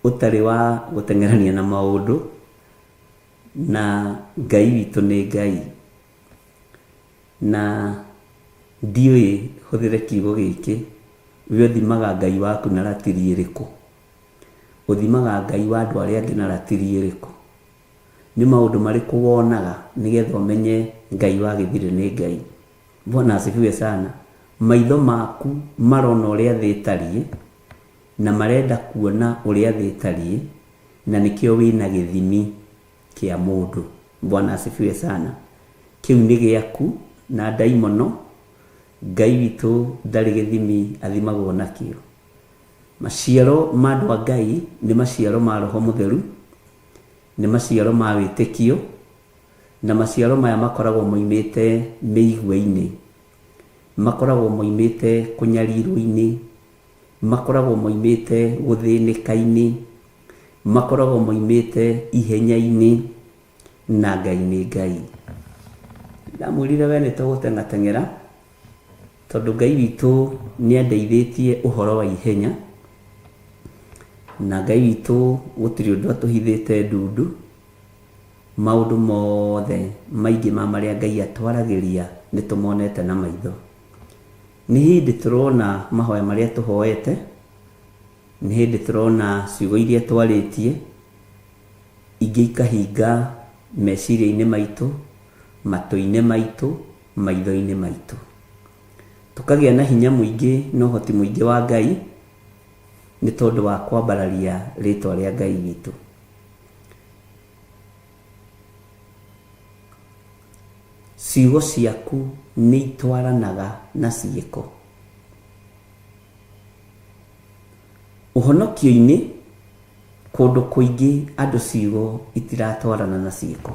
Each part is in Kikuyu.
Ũtarĩ wa gũteng'erania na maũndũ, na Ngai witũ nĩ Ngai. Na ndiũĩ hũthĩre kiugo gĩkĩ, we ũthimaga Ngai waku na ratiri ĩrĩkũ? Ũthimaga Ngai wa andũ arĩa angĩ na ratiri ĩrĩkũ? Nĩ maũndũ marĩkũ wonaga nĩgetha ũmenye Ngai wa Gĩthirĩ nĩ Ngai? Bwana asifiwe sana. Maitho maku marona ũrĩa thĩ ĩtariĩ, na marenda kuona ũrĩa thĩ ĩtariĩ, na nĩkĩo wĩna gĩthimi kĩa mũndũ. Bwana asifiwe sana. Kĩu nĩ gĩaku na ndaimono, Ngai witũ ndarĩ gĩthimi athimagwo nakĩo. Maciaro ma andũ a Ngai nĩ maciaro ma Roho Mũtheru, nĩ maciaro ma wĩtĩkio, na maciaro maya makoragwo moimĩte mĩigua-inĩ, makoragwo moimĩte kũnyarirwo-inĩ, makoragwo moimĩte gũthĩnĩka-inĩ, makoragwo moimĩte ihenya-inĩ, na Ngai nĩ Ngai. Ndamwĩrire we nĩ tũgũteng'ateng'era, tondũ Ngai witũ nĩ andeithĩtie ũhoro wa ihenya, na Ngai witũ gũtirĩ ũndũ atũhithĩte ndundu, maũndũ mothe maingĩ ma marĩa Ngai atwaragĩria nĩ tũmonete na maitho. Nĩ hĩndĩ tũrona mahoya marĩa tũhoete, nĩ hĩndĩ tũrona ciugo iria twarĩtie, ingĩ ikahinga meciria-inĩ maitũ, matũ-inĩ maitũ, maitho-inĩ maitũ. Tũkagĩa na hinya mũingĩ na ũhoti mũingĩ wa Ngai nĩ tondũ wa kwambararia rĩtwa rĩa Ngai witũ. Ciugo ciaku nĩ itwaranaga na ciĩko. Ũhonokio-inĩ, kũndũ kũingĩ andũ ciugo itiratwarana na ciĩko.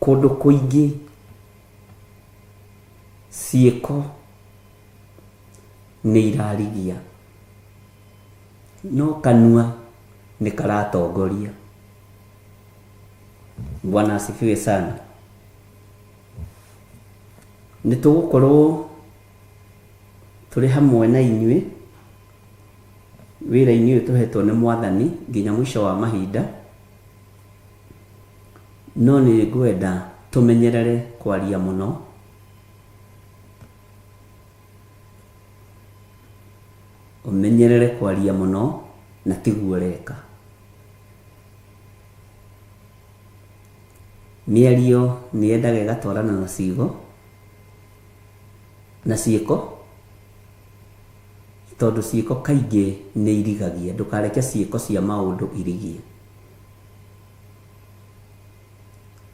Kũndũ kũingĩ ciĩko nĩ irarigia, no kanua nĩ karatongoria. Bwana asifiwe sana. Nĩ tũgũkorwo tũrĩ hamwe na inyuĩ wĩra-inĩ ũyũ tũhetwo nĩ Mwathani nginya mũico wa mahinda, no nĩ ngwenda tũmenyerere kwaria mũno. Ũmenyerere kwaria mũno na tiguo ũreka. Mĩario nĩ yendaga ĩgatwarana na ciugo na ciĩko, tondũ ciĩko kaingĩ nĩ irigagia. Ndũkareke ciĩko cia maũndũ irigie.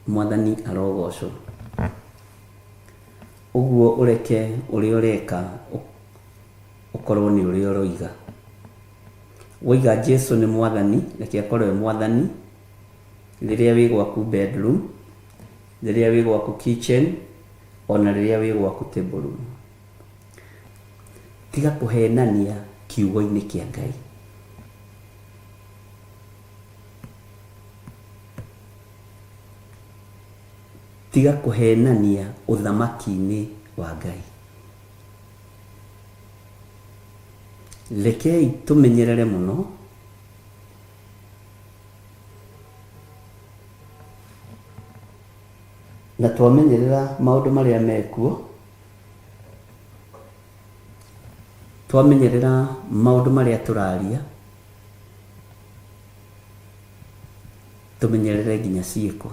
Mwathani arogocwo. Ũguo ũreke ũrĩa ũreka ũkorwo nĩ ũrĩa ũroiga. Woiga Jesu nĩ Mwathani, reke akorwo e Mwathani rĩrĩa wĩ gwaku bedroom, rĩrĩa wĩ gwaku kitchen, ona rĩrĩa wĩ gwaku table room. Tiga kũhenania kiugo-inĩ kĩa Ngai. Tiga kũhenania ũthamaki-inĩ wa Ngai. Rekei tũmenyerere mũno na twamenyerera maũndũ marĩa mekuo, twamenyerera maũndũ marĩa tũraria, tũmenyerere nginya ciĩko.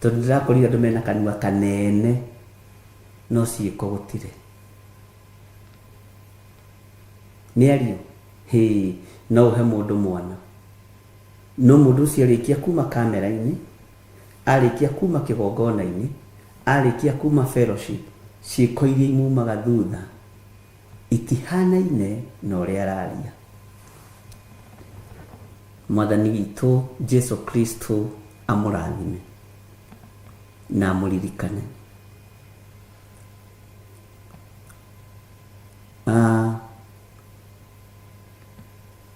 Tondũ ndĩrakorire andũ mena kanua kanene no ciĩko gũtirĩ. Mĩario? Hĩ, no ũhe mũndũ mwana. No mũndũ ũcio arĩkia kuma kamera-inĩ, arĩkia kuma kĩgongona-inĩ, arĩkia kuma fellowship, ciĩko iria imumaga thutha itihanaine na ũrĩa araria. Mwathani witũ Jesu Kristo amũrathime na amũririkane. Ah,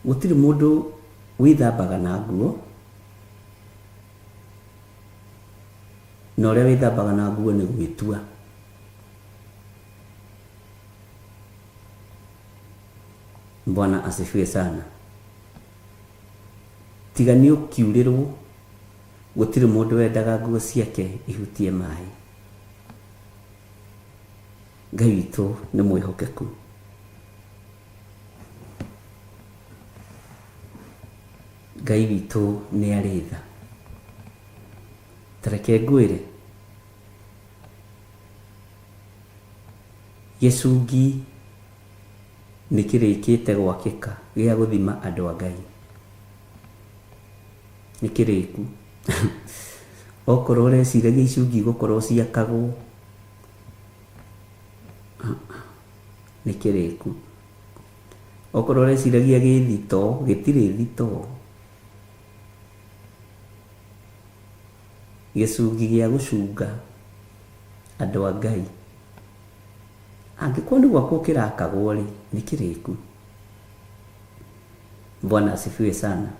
gũtirĩ mũndũ wĩthambaga na nguo na ũrĩa wĩthambaga na nguo nĩ gwĩtua. Bwana asifiwe sana. Tiga nĩ ũkiurĩrwo, gũtirĩ mũndũ wendaga nguo ciake ihutie maĩ. Ngai witũ nĩ mwĩhokeku. Ngai witũ nĩ arĩ tha. Ta reke ngwĩre, gĩcungi nĩ kĩrĩkĩte gwakĩka gĩa gũthima andũ a Ngai. Nĩ kĩrĩku. Okorwo ũreciragia icungi igũkorwo ciakagwo, nĩ kĩrĩku. Okorwo ũreciragia gĩ thitoo, gĩtirĩ thitoo. Gĩcungi gĩa gũcunga andũ a Ngai. Angĩkorwo nĩ gwakwo kĩrakagwo-rĩ, nĩ kĩrĩku. Bwana asifiwe sana.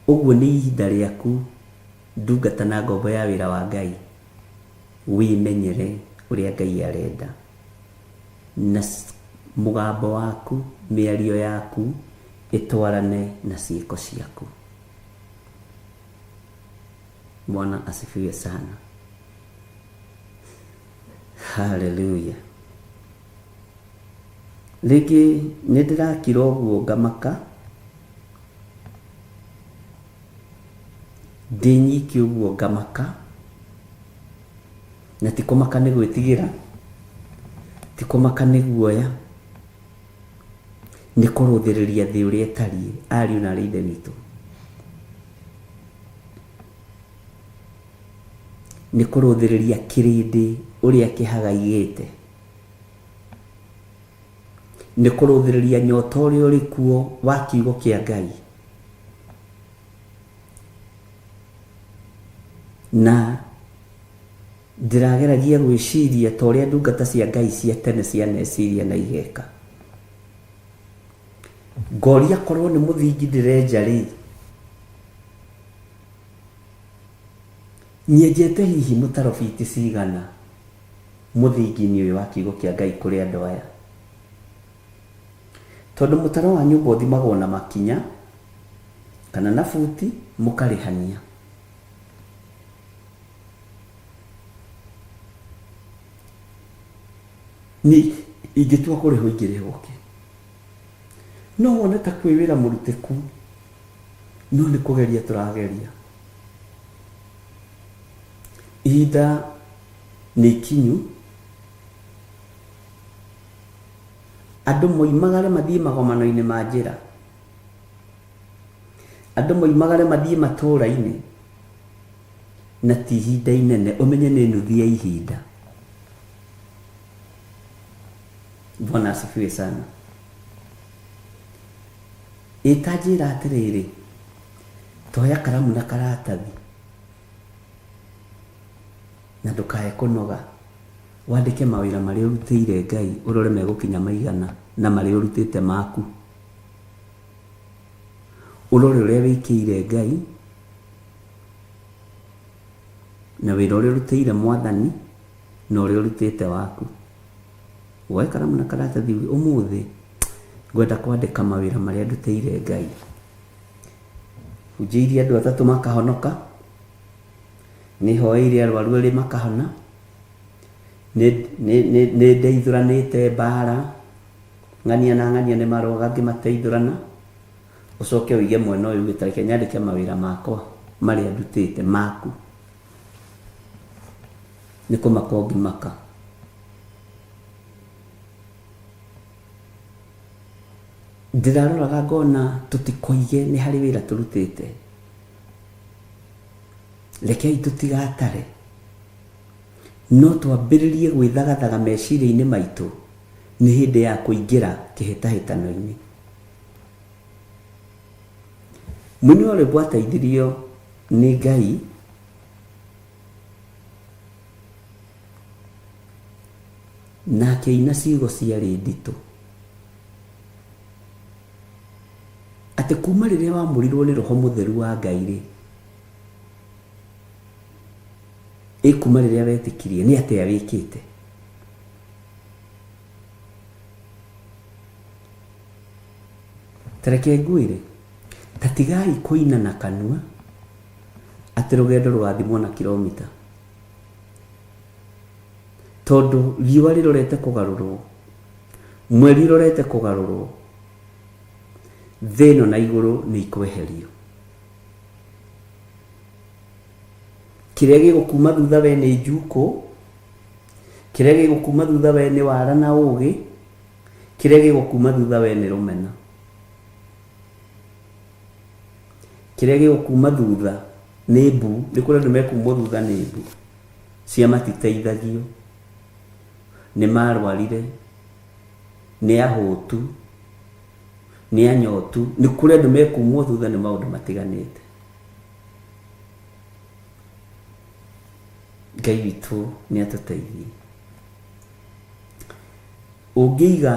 Ũguo nĩ ihinda rĩaku ndungata na ngombo ya wĩra wa Ngai, wĩmenyere ũrĩa Ngai arenda. Na mũgambo waku, mĩario yaku ĩtwarane na ciĩko ciaku. Bwana asifiwe sana. Haleluya. Rĩngĩ nĩ ndĩrakira ũguo ngamaka, ndĩ nyiki ũguo ngamaka, na ti kũmaka nĩ gwĩtigĩra, ti kũmaka nĩ guoya, nĩ kũrũthĩrĩria thĩ ũrĩa ĩtariĩ, ariũ na aarĩ a Ithe witũ. Nĩ kũrũthĩrĩria kĩrĩndĩ ũrĩa kĩhagaigĩte. Nĩ kũrũthĩrĩria nyota ũrĩa ũrĩ kuo wa kiugo kĩa Ngai. Na ndĩrageragia gwĩciria ta ũrĩa ndungata cia Ngai cia tene cianeciria na igeka. Ngoria korwo nĩ mũthingi ndĩrenja rĩ, nyenjete hihi mũtaro biti cigana mũthingi-inĩ ũyũ wa kiugo kĩa Ngai kũrĩ andũ aya? Tondũ mũtaro wa nyũmba ũthimagwo na makinya kana na buti mũkarĩhania. Niĩ ingĩtua kũrĩhwo ingĩrĩhwo kĩ? No wone ta kwĩ wĩra mũrutĩku, no nĩ kũgeria tũrageria. Ihinda nĩ ikinyu, andũ moimagare mathiĩ magomano-inĩ ma njĩra, andũ moimagare mathiĩ matũũra-inĩ, na ti ihinda inene, ũmenye nĩ nuthu ya ihinda. Bwana asifiwe sana. Ĩ ta njĩra atĩrĩrĩ, toya karamu na karatathi na ndũkae kũnoga, wandĩke mawĩra marĩa ũrutĩire Ngai ũrore megũkinya maigana na marĩa ũrutĩte maku. Ũrore ũrĩa wĩkĩire Ngai na wĩra ũrĩa ũrutĩire Mwathani na ũrĩa ũrutĩte waku. Woe karamu na karatathi uge ũmũthĩ ngwenda kwandĩka mawĩra marĩa ndutĩire Ngai. Hunjĩirie andũ atatũ makahonoka, nĩhoeire arwaru erĩ makahona, nĩ ndeithũranĩte mbara, ng'ania na ng'ania nĩ marũaga ngĩmateithũrana, ũcoke ũige mwena ũyũ uge ta reke nyandĩke mawĩra makwa marĩa ndutĩte maku. Nĩ kũmaka ũngĩmaka. Ndĩraroraga ngona tũtikoige nĩ harĩ wĩra tũrutĩte. Rekei tũtigatare, no twambĩrĩrie gwĩthagathaga meciria-inĩ maitũ nĩ hĩndĩ ya kũingĩra kĩhĩtahĩtano-inĩ. Mũini wa rwĩmbo ateithirio nĩ Ngai na akĩina ciugo ciarĩ nditũ. Atĩ kuma rĩrĩa wamũrirwo nĩ Roho Mũtheru wa Ngai rĩ, ĩ kuma rĩrĩa wetĩkirie nĩ atĩa wĩkĩte? Ta reke ngwĩre, ta tigai kũina na kanua atĩ rũgendo rũgathimwo na kilomita. Tondũ riũa rĩrorete kũgarũrwo, mweri ũrorete kũgarũrwo, thĩ ĩno na igũrũ nĩ ikweherio. Kĩrĩa gĩgũkuma thutha we nĩ njukũ, kĩrĩa gĩgũkuma thutha we nĩ wara na ũgĩ, kĩrĩa gĩgũkuma thutha we nĩ rũmena. Kĩrĩa gĩgũkuma thutha nĩ mbu, nĩ kũrĩ andũ mekumwo thutha nĩ mbu cia matiteithagio, nĩ marwarire, nĩ ahũtu, nĩ anyotu, nĩ kũrĩ andũ mekumwo thutha nĩ maũndũ matiganĩte. Ngai witũ nĩ atũteithie. Ũngĩiga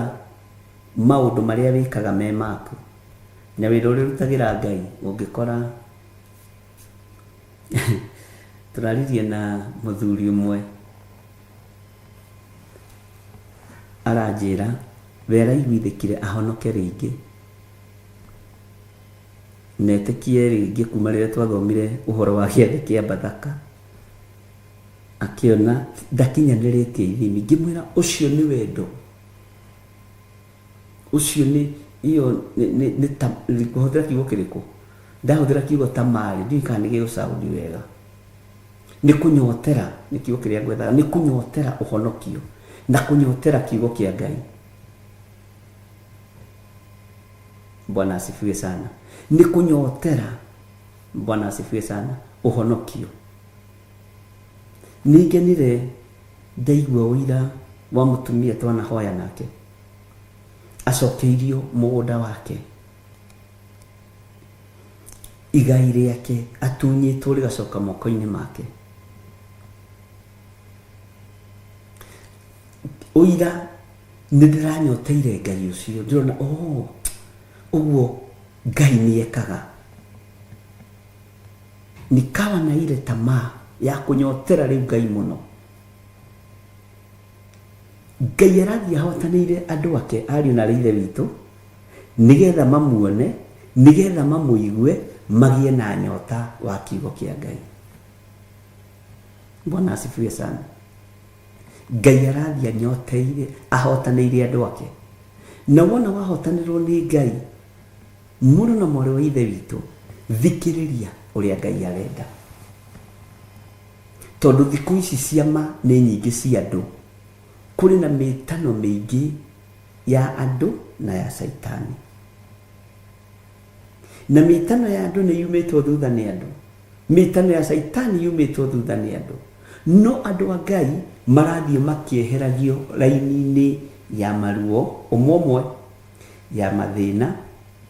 maũndũ marĩa wĩkaga me maku na wĩra ũrĩa ũrutagĩra Ngai ũngĩkora tũraririe na mũthuri ũmwe aranjĩra we araiguithĩkire ahonoke rĩngĩ na etĩkie rĩngĩ kuma rĩrĩa twathomire ũhoro wa gĩathĩ kĩa Bathaka akĩona ndakinyanĩrĩtie ithimi. Ngĩmwĩra ũcio nĩ wendo, ũcio nĩ iyo nĩ ta ngũhũthĩra kiugo kĩrĩkũ? Ndahũthĩra kiugo tamarĩ ndiũĩ kana nĩ gĩgũ sound wega. Nĩ kũnyotera, nĩ kiugo kĩrĩa ngwethaga, nĩ kũnyotera ũhonokio na kũnyotera kiugo kĩa Ngai. Bwana asifiwe sana. Nĩ kũnyotera, Bwana asifiwe sana, ũhonokio. Nĩ ngenire ndaigua ũira wa mũtumia twanahoya nake acokeirio mũgũnda wake igai rĩake atunyĩtwo rĩgacoka moko-inĩ make. Ũira nĩ ndĩranyoteire Ngai ũcio ndĩrona oh, ũguo Ngai nĩ ekaga. Nikawa na ile tamaa ya kũnyotera rĩu Ngai mũno. Ngai arathiĩ ahotanĩire andũ ake ariũ na aarĩ ithe witũ nĩgetha mamuone, nĩgetha mamũigue, magĩe na nyota wa kiugo kĩa Ngai. Bwana asifiwe sana. Ngai arathiĩ anyoteire, ahotanĩire andũ ake. Na wona wahotanĩrwo nĩ Ngai, Mũrũ na mwarĩ wa Ithe witũ, thikĩrĩria ũrĩa Ngai arenda. Tondũ thikũ ici ciama nĩ nyingĩ cia andũ, kũrĩ na mĩtano mĩingĩ ya andũ na ya Caitani. Na mĩtano ya andũ nĩ yumĩtwo thutha nĩ andũ, mĩtano ya Caitani yumĩtwo thutha nĩ andũ. No andũ a Ngai marathiĩ makĩeheragio raini-inĩ ya maruo ũmwe ũmwe. ya mathĩna.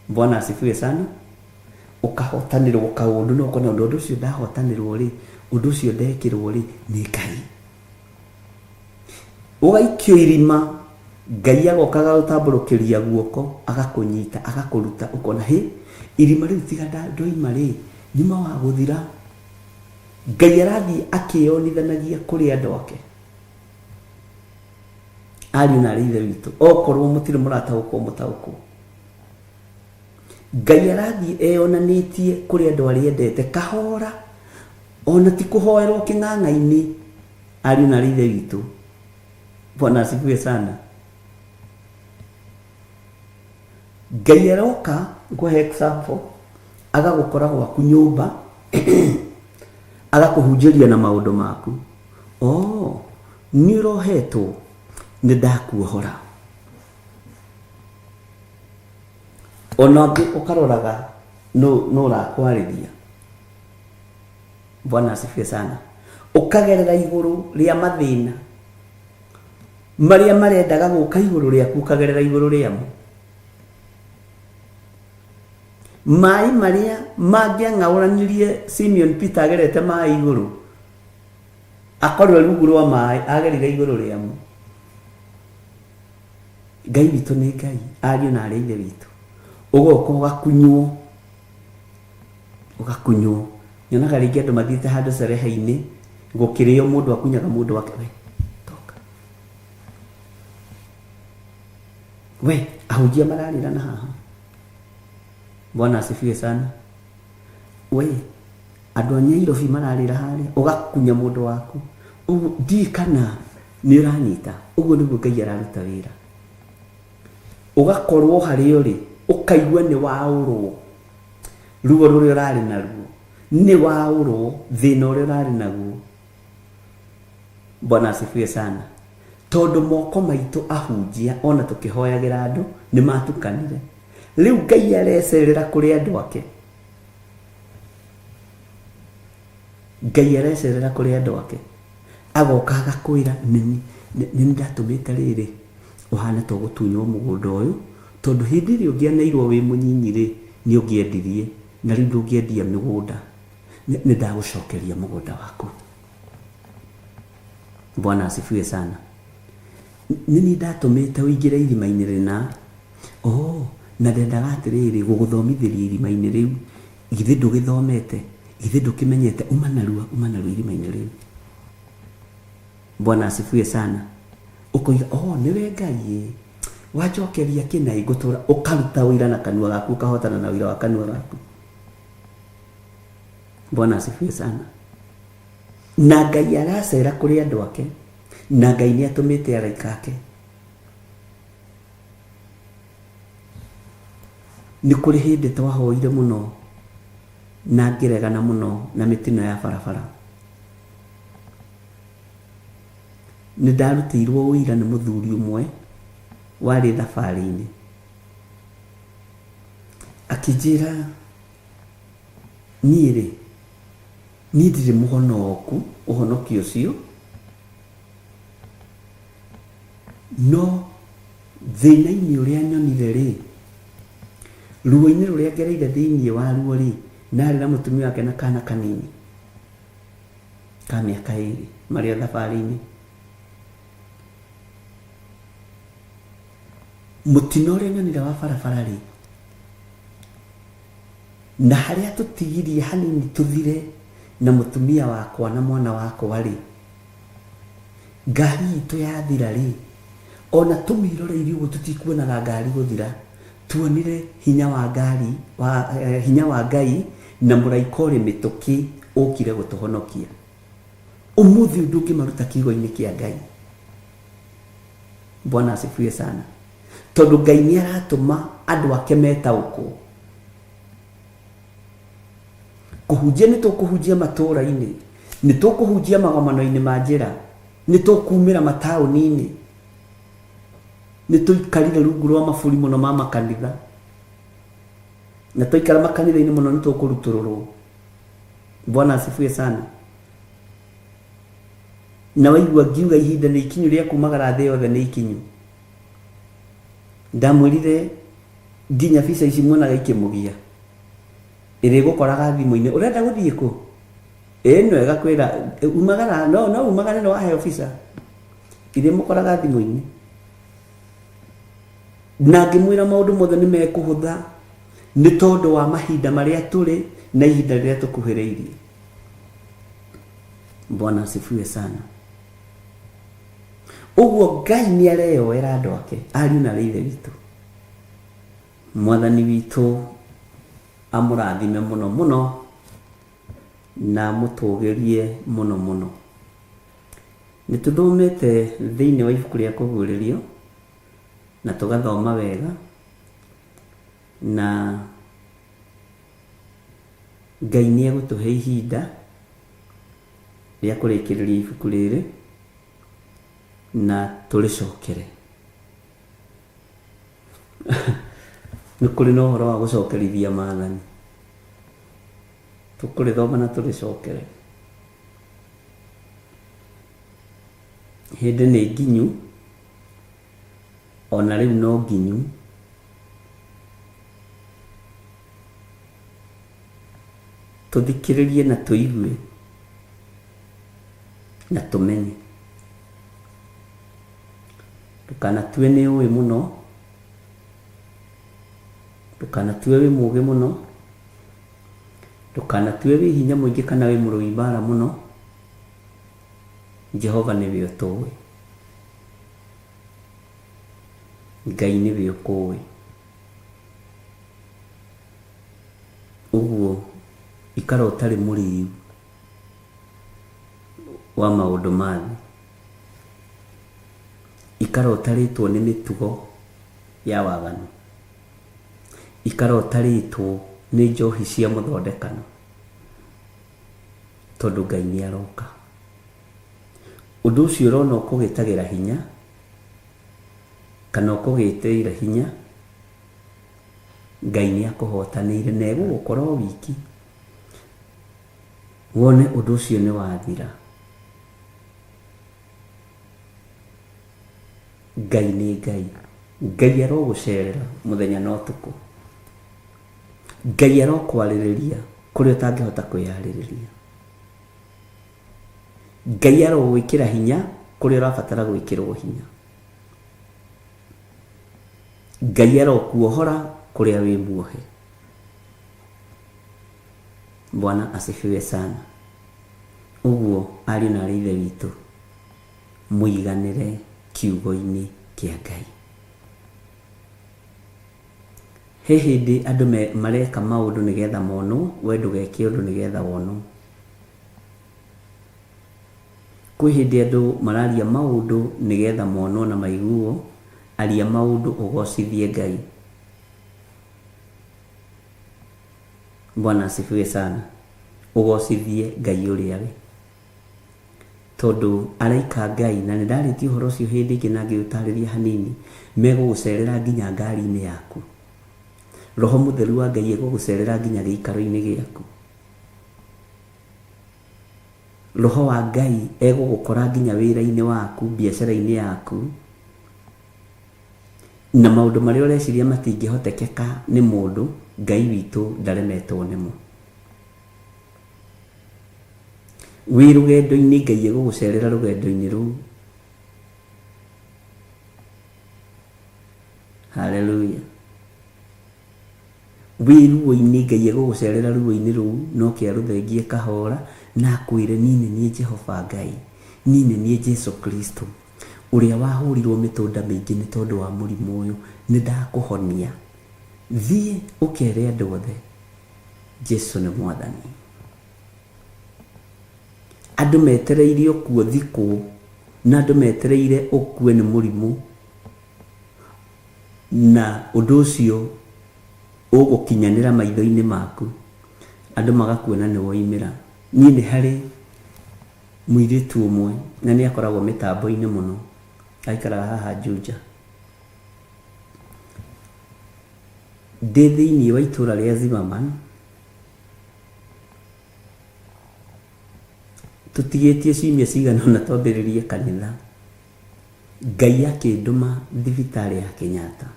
Bwana asifiwe sana. Ũkahotanĩrwo kaũndũ na ũkona ũndũ ũcio ndahotanĩrwo rĩ, ũndũ ũcio ndekĩrwo rĩ, nĩ Ngai. Ũgaikio irima, Ngai agoka agagũtambũrũkĩria guoko, agakũnyita, agakũruta, ũkona hĩ, irima rĩu tiga ndoima rĩ, nyuma wa gũthira. Ngai arathiĩ akĩyonithanagia kũrĩ andũ ake. Ariũ na aarĩ a Ithe witũ, okorwo mũtirĩ mũrataũkwo, mũtaũkwo. Ngai arathiĩ eyonanĩtie kũrĩ andũ arĩa endete kahora, ona ti kũhoerwo kĩng'ang'a-inĩ. Ariũ na aarĩ a Ithe witũ, Bwana asifiwe sana. Ngai aroka, ngũhe example, agagũkora gwaku nyũmba, agakũhunjĩria na maũndũ maku. Oh, nĩ ũrohetwo, nĩ ndakuohora. Ona ũngĩ ũkaroraga nũ nũ ũrakwarĩria. Bwana asifiwe sana. Ũkagerera igũrũ rĩa mathĩna marĩa marendaga gũka igũrũ rĩaku, ũkagerera igũrũ rĩamo. Maĩ marĩa mangĩang'aũranirie Simeon Peter agerete maĩ igũrũ, akorwo rungu rwa maĩ, agerire igũrũ rĩamo. Ngai witũ nĩ Ngai, ariũ na aarĩ a Ithe witũ. Ũgoka ũgakunywo, ũgakunywo. Nyonaga rĩngĩ andũ mathiĩte handũ cerehe-inĩ, gũkĩrĩo mũndũ akunyaga mũndũ wake, we toka. We, ahunjia mararĩra na haha. Bwana asifiwe sana. We andũ a Nyairobi mararĩra harĩa, ũgakunya mũndũ waku. Ũguo ndiũĩ kana nĩ ũranyita. Ũguo nĩguo Ngai araruta wĩra. Ũgakorwo harĩa ũrĩ, ũkaigua nĩ waũrwo. Ruo rũrĩa ũrarĩ naruo, nĩ waũrwo. Thĩna ũrĩa ũrarĩ naguo. Bwana asifiwe sana. Tondũ moko maitũ ahunjia ona tũkĩhoyagĩra andũ nĩ matukanire. Rĩu Ngai arecerera kũrĩ andũ ake. Ngai arecerera kũrĩ andũ ake. Agoka agakwĩra nĩ nĩ ndatũmĩte rĩrĩ ũhane ta ũgũtunywo mũgũnda ũyũ tondũ hĩndĩ ĩrĩa ũngĩaneirwo wĩ mũnyinyi rĩ nĩ ũngĩendirie na rĩu ndũngĩendia mĩgũnda. Nĩ ndagũcokeria mũgũnda waku. Bwana asifiwe sana. Nĩ niĩ ndatũmĩte ũingĩre irima-inĩ rĩna. Oh, na ndendaga atĩrĩrĩ, gũgũthomithĩria irima-inĩ rĩu. Githĩ ndũgĩthomete? Githĩ ndũkĩmenyete? Uma narua, uma narua irima-inĩ rĩu. Bwana asifiwe sana. Ũkoiga, oh, nĩwe Ngai ĩ. Wanjokeria kĩna ĩ, ngũtũra. Ũkaruta ũira na kanua gaku, ũkahotana na ũira wa kanua gaku. Bwana asifiwe sana. Na Ngai aracera kũrĩ andũ ake, na Ngai nĩ atũmĩte araika ake. Nĩ kũrĩ hĩndĩ twahoire mũno na ngĩregana mũno na mĩtino ya barabara. Nĩ ndarutĩirwo ũira nĩ mũthuri ũmwe warĩ thabarĩ-inĩ. Akĩnjĩra niĩ rĩ, niĩ ndirĩ mũhonoku ũhonokio ũcio, No thĩna-inĩ ũrĩa nyonire-rĩ, ruo-inĩ rũrĩa ngereire thĩinĩ waruo-rĩ, na arĩ na mũtumia wake na kana kanini ka mĩaka ĩrĩ marĩ o thabarĩ-inĩ. Mũtino ũrĩa nyonire wa barabara-rĩ, na harĩa tũtigirie hanini tũthire na mũtumia wakwa na mwana wakwa-rĩ, Ngari itũ yathira rĩ, ona tũmĩroreire ũguo tũtikuonaga ngari gũthira, tuonire hinya wa ngari, wa, eh, hinya wa Ngai na mũraika ũrĩ mĩtũkĩ ũkire gũtũhonokia. Ũmũthĩ ũyũ ndũngĩmaruta kiugo-inĩ kĩa Ngai. Bwana asifiwe sana. Tondũ Ngai nĩ aratũma andũ ake metaũkwo. Kũhunjia nĩ tũkũhunjia matũũra-inĩ, nĩ tũkũhunjia magomano-inĩ ma njĩra, nĩ tũkumĩra mataũni-inĩ. Nĩ tũikarire rungu rwa maburi mũno ma makanitha, na twaikara makanitha-inĩ mũno nĩ tũkũrutũrũrwo. Bwana asifiwe sana. Na waigua ngiuga ihinda nĩ ikinyu rĩa kumagara thĩ yothe nĩ ikinyu. Ndamwĩrire nginya bica ici muonaga ikĩmũgia. Ĩrĩgũkoraga thimũ-inĩ, ũrenda gũthiĩ kũ? Ĩno ĩgakwĩra umagara, no no umagare nĩ waheo visa. Irĩmũkoraga thimũ-inĩ. Na ngĩmwĩra maũndũ mothe nĩ mekũhũtha nĩ tondũ wa mahinda marĩa tũrĩ na ihinda rĩrĩa tũkuhĩrĩirie. Bwana asifiwe sana. Ũguo Ngai nĩ areyoera andũ ake, ariũ na aarĩ a Ithe witũ. Mwathani witũ amũrathime mũno mũno na amũtũgĩrie mũno mũno. Nĩ tũthomete thĩinĩ wa ibuku rĩa kũguũrĩrio na tũgathoma wega na Ngai nĩ egũtũhe ihinda rĩa kũrĩkĩrĩria ibuku rĩrĩ na tũrĩcokere. Nĩ kũrĩ na ũhoro wa gũcokerithia maathani. Tũkũrĩthoma na tũrĩcokere. Hĩndĩ nĩ nginyu, ona rĩu no nginyu. Tũthikĩrĩrie na tũigue na tũmenye. Ndũkanatue nĩ ũĩ mũno, ndũkanatue wĩ mũgĩ mũno, ndũkanatue wĩ hinya mũingĩ kana wĩ mũrũi mbara mũno, Jehova nĩwe ũtũĩ. Ngai nĩwe ũkũĩ. Ikara ũtarĩ mũrĩu wa maũndũ ma thĩ. Ikara ũtarĩtwo nĩ mĩtugo ya waganu. Ikara ũtarĩtwo nĩ njohi cia mũthondekano, tondũ Ngai nĩ aroka. Ũndũ ũcio ũrona ũkũgĩtagĩra hinya, kana ũkũgĩtĩire hinya, Ngai nĩ akũhotanĩire na egũgũkora o wiki, wone ũndũ ũcio nĩ wathira. Ngai nĩ Ngai. Ngai arogũcerera mũthenya na ũtukũ. Ngai arokwarĩrĩria kũrĩa ũtangĩhota kwĩyarĩrĩria. Ngai arogwĩkĩra hinya kũrĩa ũrabatara gwĩkĩrwo hinya. Ngai arokuohora kũrĩa wĩ muohe. Bwana asifiwe sana. Ũguo ariũ na arĩ ithe witũ, mũiganĩre kiugo-inĩ kĩa Ngai. He hĩndĩ andũ mareka maũndũ nĩgetha monwo, we ndũgeke ũndũ nĩgetha wonwo. Kwĩ hĩndĩ andũ mararia maũndũ nĩgetha monwo na maiguo, aria maũndũ ũgocithie Ngai. Bwana asifiwe sana. Ũgocithie Ngai ũrĩa we. Tondũ araika a Ngai, na nĩ ndarĩtie ũhoro ũcio hĩndĩ ĩngĩ na ngĩũtarĩria hanini, megũgũcerera nginya ngari-inĩ yaku. Roho Mũtheru wa Ngai egũgũcerera nginya gĩikaro-inĩ gĩaku. Roho wa Ngai egũgũkora nginya wĩra-inĩ waku, biacara-inĩ yaku, na maũndũ marĩa ũreciria matingĩhotekeka nĩ mũndũ, Ngai witũ ndaremetwo nĩmo. Wĩ rũgendo-inĩ, Ngai egũgũcerera rũgendo-inĩ rũu. Haleluya. Wĩ ruo-inĩ, Ngai egũgũcerera ruo-inĩ rũu, na oke arũthengie kahora, na akwĩre niĩ nĩ niĩ Jehova Ngai, niĩ nĩ niĩ Jesu Kristo, ũrĩa wahũrirwo mĩtũnda mĩingĩ nĩ tondũ wa mũrimũ ũyũ, nĩ ndakũhonia. Thiĩ ũkere andũ othe, Jesu nĩ Mwathani. Andũ metereire ũkue ũthikwo, na andũ metereire ũkue nĩ mũrimũ, na ũndũ ũcio ũgũkinyanĩra maitho-inĩ maku, andũ magakuona nĩ woimĩra. Niĩ nĩ harĩ mũirĩtu ũmwe, na nĩ akoragwo mĩtambo-inĩ mũno, aikaraga haha Juja. Ndĩ thĩinĩ wa itũra rĩa Zimmerman, tũtigĩtie ciumia cigana ũna twambĩrĩrie kanitha, Ngai akĩndũma thibitarĩ ya Kenyatta.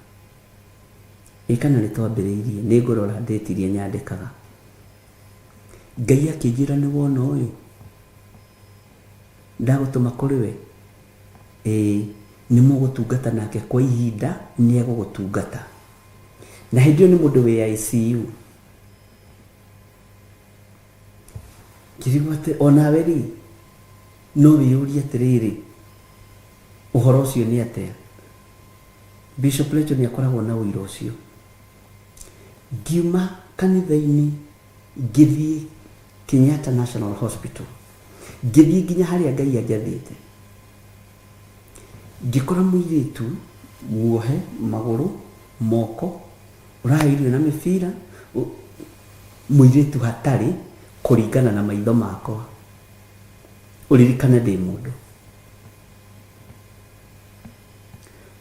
Ĩ kana nĩ twambĩrĩirie, nĩ ngũrora date iria nyandĩkaga. Ngai akĩnjĩra nĩ wona ũyũ, ndagũtũma kũrĩ we? Ĩĩ, nĩ mũgũtungata nake kwa ihinda, nĩ egũgũtungata. Na hĩndĩ ĩyo nĩ mũndũ wĩ ICU. Ngĩrigwo atĩ onawe rĩ, no wĩyũrie atĩrĩrĩ, ũhoro ũcio nĩ atĩa? Bishop Lecho nĩ akoragwo na ũira ũcio. Ngiuma kanitha-inĩ ngĩthiĩ Kenyatta National Hospital, ngĩthiĩ nginya harĩa Ngai anjathĩte. Ngĩkora mũirĩtu muohe magũrũ, moko, ũrahe irio na mĩbira, mũirĩtu hatarĩ kũringana na maitho makwa. Ũririkane ndĩ mũndũ.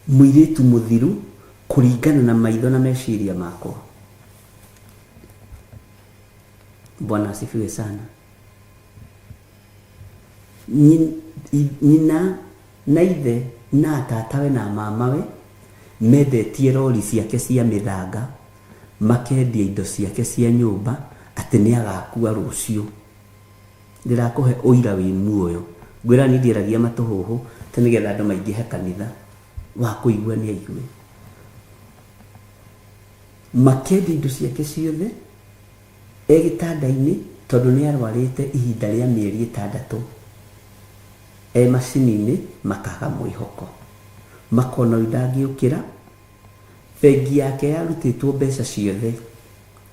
Mũirĩtu mũthiru kũringana na maitho na meciria makwa. Bwana asifiwe sana. Nyina na ithe na tatawe na mamawe mendetie rori ciake cia mĩthanga, makendia indo ciake cia nyũmba atĩ nĩ agakua rũciũ. Ndĩrakũhe ũira wĩ muoyo. Ngwĩra niĩ ndiaragia matũhũhũ atĩ nĩgetha andũ maingĩhe kanitha, wa kũigua nĩ aigue. Makendia indo ciake ciothe e gĩtanda-inĩ tondũ nĩ arwarĩte ihinda rĩa mĩeri 6 e macini-inĩ, makaga mwĩhoko, makona ũyũ ndangĩũkĩra. Bengi yake yarutĩtwo mbeca ciothe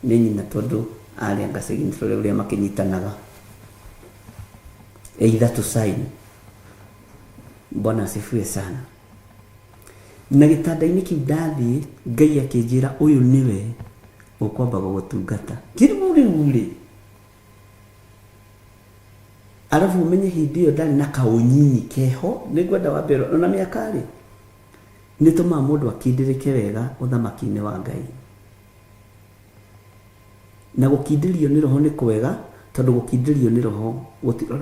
nĩ nyina tondũ Arĩa Ngacĩgi nĩ tũrĩ ũrĩa makĩnyitanaga. Either to sign. Bwana asifiwe sana. Na gĩtanda-inĩ kĩu ndathiĩ, Ngai akĩnjĩra ũyũ nĩwe ũkwamba gũgũtungata. Kĩrĩu rĩu rĩ, arabu ũmenye hĩndĩ ĩyo ndarĩ na kaũnyinyi keho, nĩngwenda wambe ona mĩaka rĩ, nĩ tũmaga mũndũ akindĩrĩke wega ũthamaki-inĩ wa Ngai. Na gũkindĩrio nĩ roho nĩ kwega, tondũ gũkindĩrio nĩ roho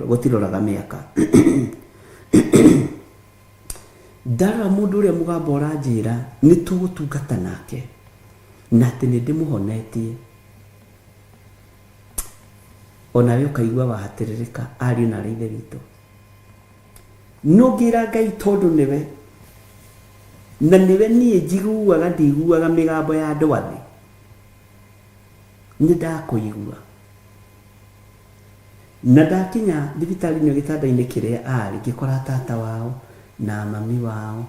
gũtiroraga mĩaka. Ndarora mũndũ ũrĩa mũgambo ũranjĩra nĩ tũgũtungata nake, na atĩ nĩ ndĩmũhonetie. Onawe ũkaigua wahatĩrĩrĩka, ariũ na arĩ ithe witũ. No ngĩra Ngai tondũ nĩwe, na nĩwe niĩ njiguaga, ndiguaga mĩgambo ya andũ a thĩ. Nĩ ndakũigua. Na ndakinya thibitarĩ-inĩ gĩtanda-inĩ kĩrĩa arĩ, ngĩkora tata wao na mami wao,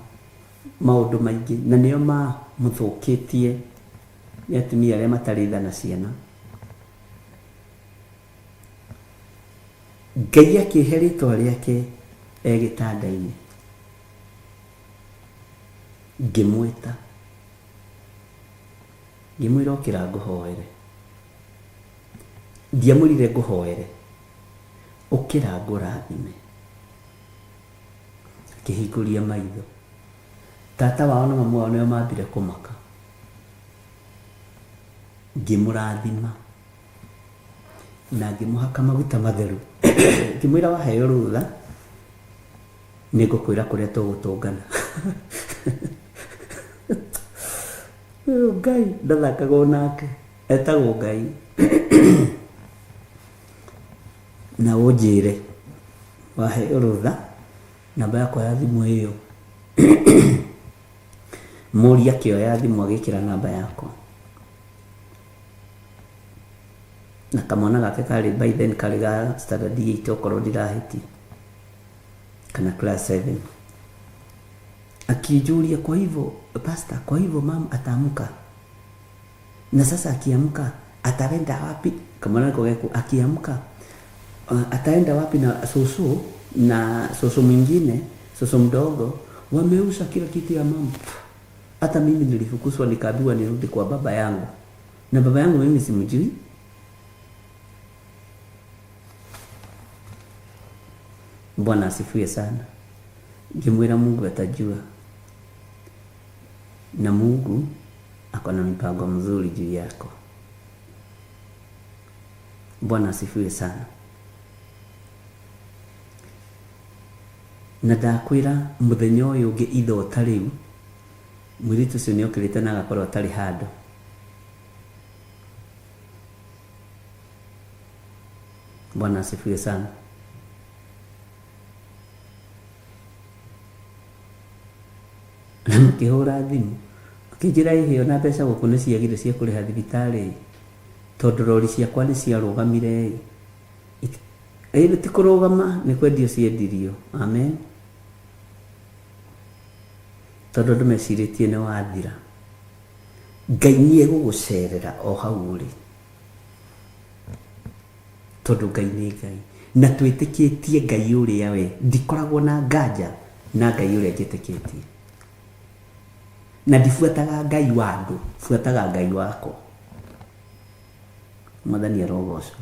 maũndũ maingĩ, na nĩo mamũthũkĩtie nĩ atumia arĩa matarĩ tha na ciana. Ngai akĩhe rĩtwa rĩake e gĩtanda-inĩ. Ngĩmwĩta. Ngĩmwĩra ũkĩra ngũhoere. Ndiamwĩrire ngũhoere. Ũkĩra ngũrathime. Akĩhingũria maitho. Tata wao na mamu wao nĩo mambire kũmaka. Ngĩmũrathima. Na ngĩmũhaka maguta matheru. Ngĩmwĩra waheo rũtha, nĩngũkwĩra kũrĩa tũgũtũngana. Ũyũ Ngai ndathakagwo nake, etagwo Ngai. Na ũnjĩre waheo rũtha, namba yakwa ya thimũ ĩyo. Mũriũ akĩoya thimũ agĩkĩra namba yakwa. Na kamwana gake karĩ by then karĩ ga standard 8 okorwo ndirahĩtia, kana class 7. Akĩnjũria, kwa hivyo pastor, kwa hivyo mama ataamka? Na sasa akiamka ataenda wapi? Kamwana niko geku, akiamka ataenda wapi na susu na susu mwingine, susu mdogo, wameuza kila kitu ya mama. Hata mimi nilifukuzwa nikaambiwa nirudi kwa baba yangu. Na baba yangu mimi simjui. Bwana asifiwe sana. Ngĩmwĩra Mungu atajua. Na Mungu ako na mipango mzuri juu yako. Bwana asifiwe sana. Na ndakwĩra mũthenya ũyũ ũngĩ itho ta rĩu, mũirĩtu ũcio nĩ okĩrĩte na agakorwo atarĩ handũ. Bwana asifiwe sana. Na makĩhũra thimũ makĩnjĩra ĩhĩ ona mbeca gũkũ nĩ ciagire cia kũrĩha thibitarĩ, tondũ rori ciakwa nĩ ciarũgamire. Ĩ ti kũrũgama, nĩ kwendio ciendirio. Amen. Tondũ andũ mecirĩtie nĩ wathira. Ngai nĩ egũgũcerera o hau ũrĩ. Tondũ Ngai nĩ Ngai. Na twĩtĩkĩtie Ngai ũrĩa we. Ndikoragwo na nganja na Ngai ũrĩa njĩtĩkĩtie. Na ndibuataga Ngai wa andũ, buataga Ngai wakwa. Mwathani arogocwo.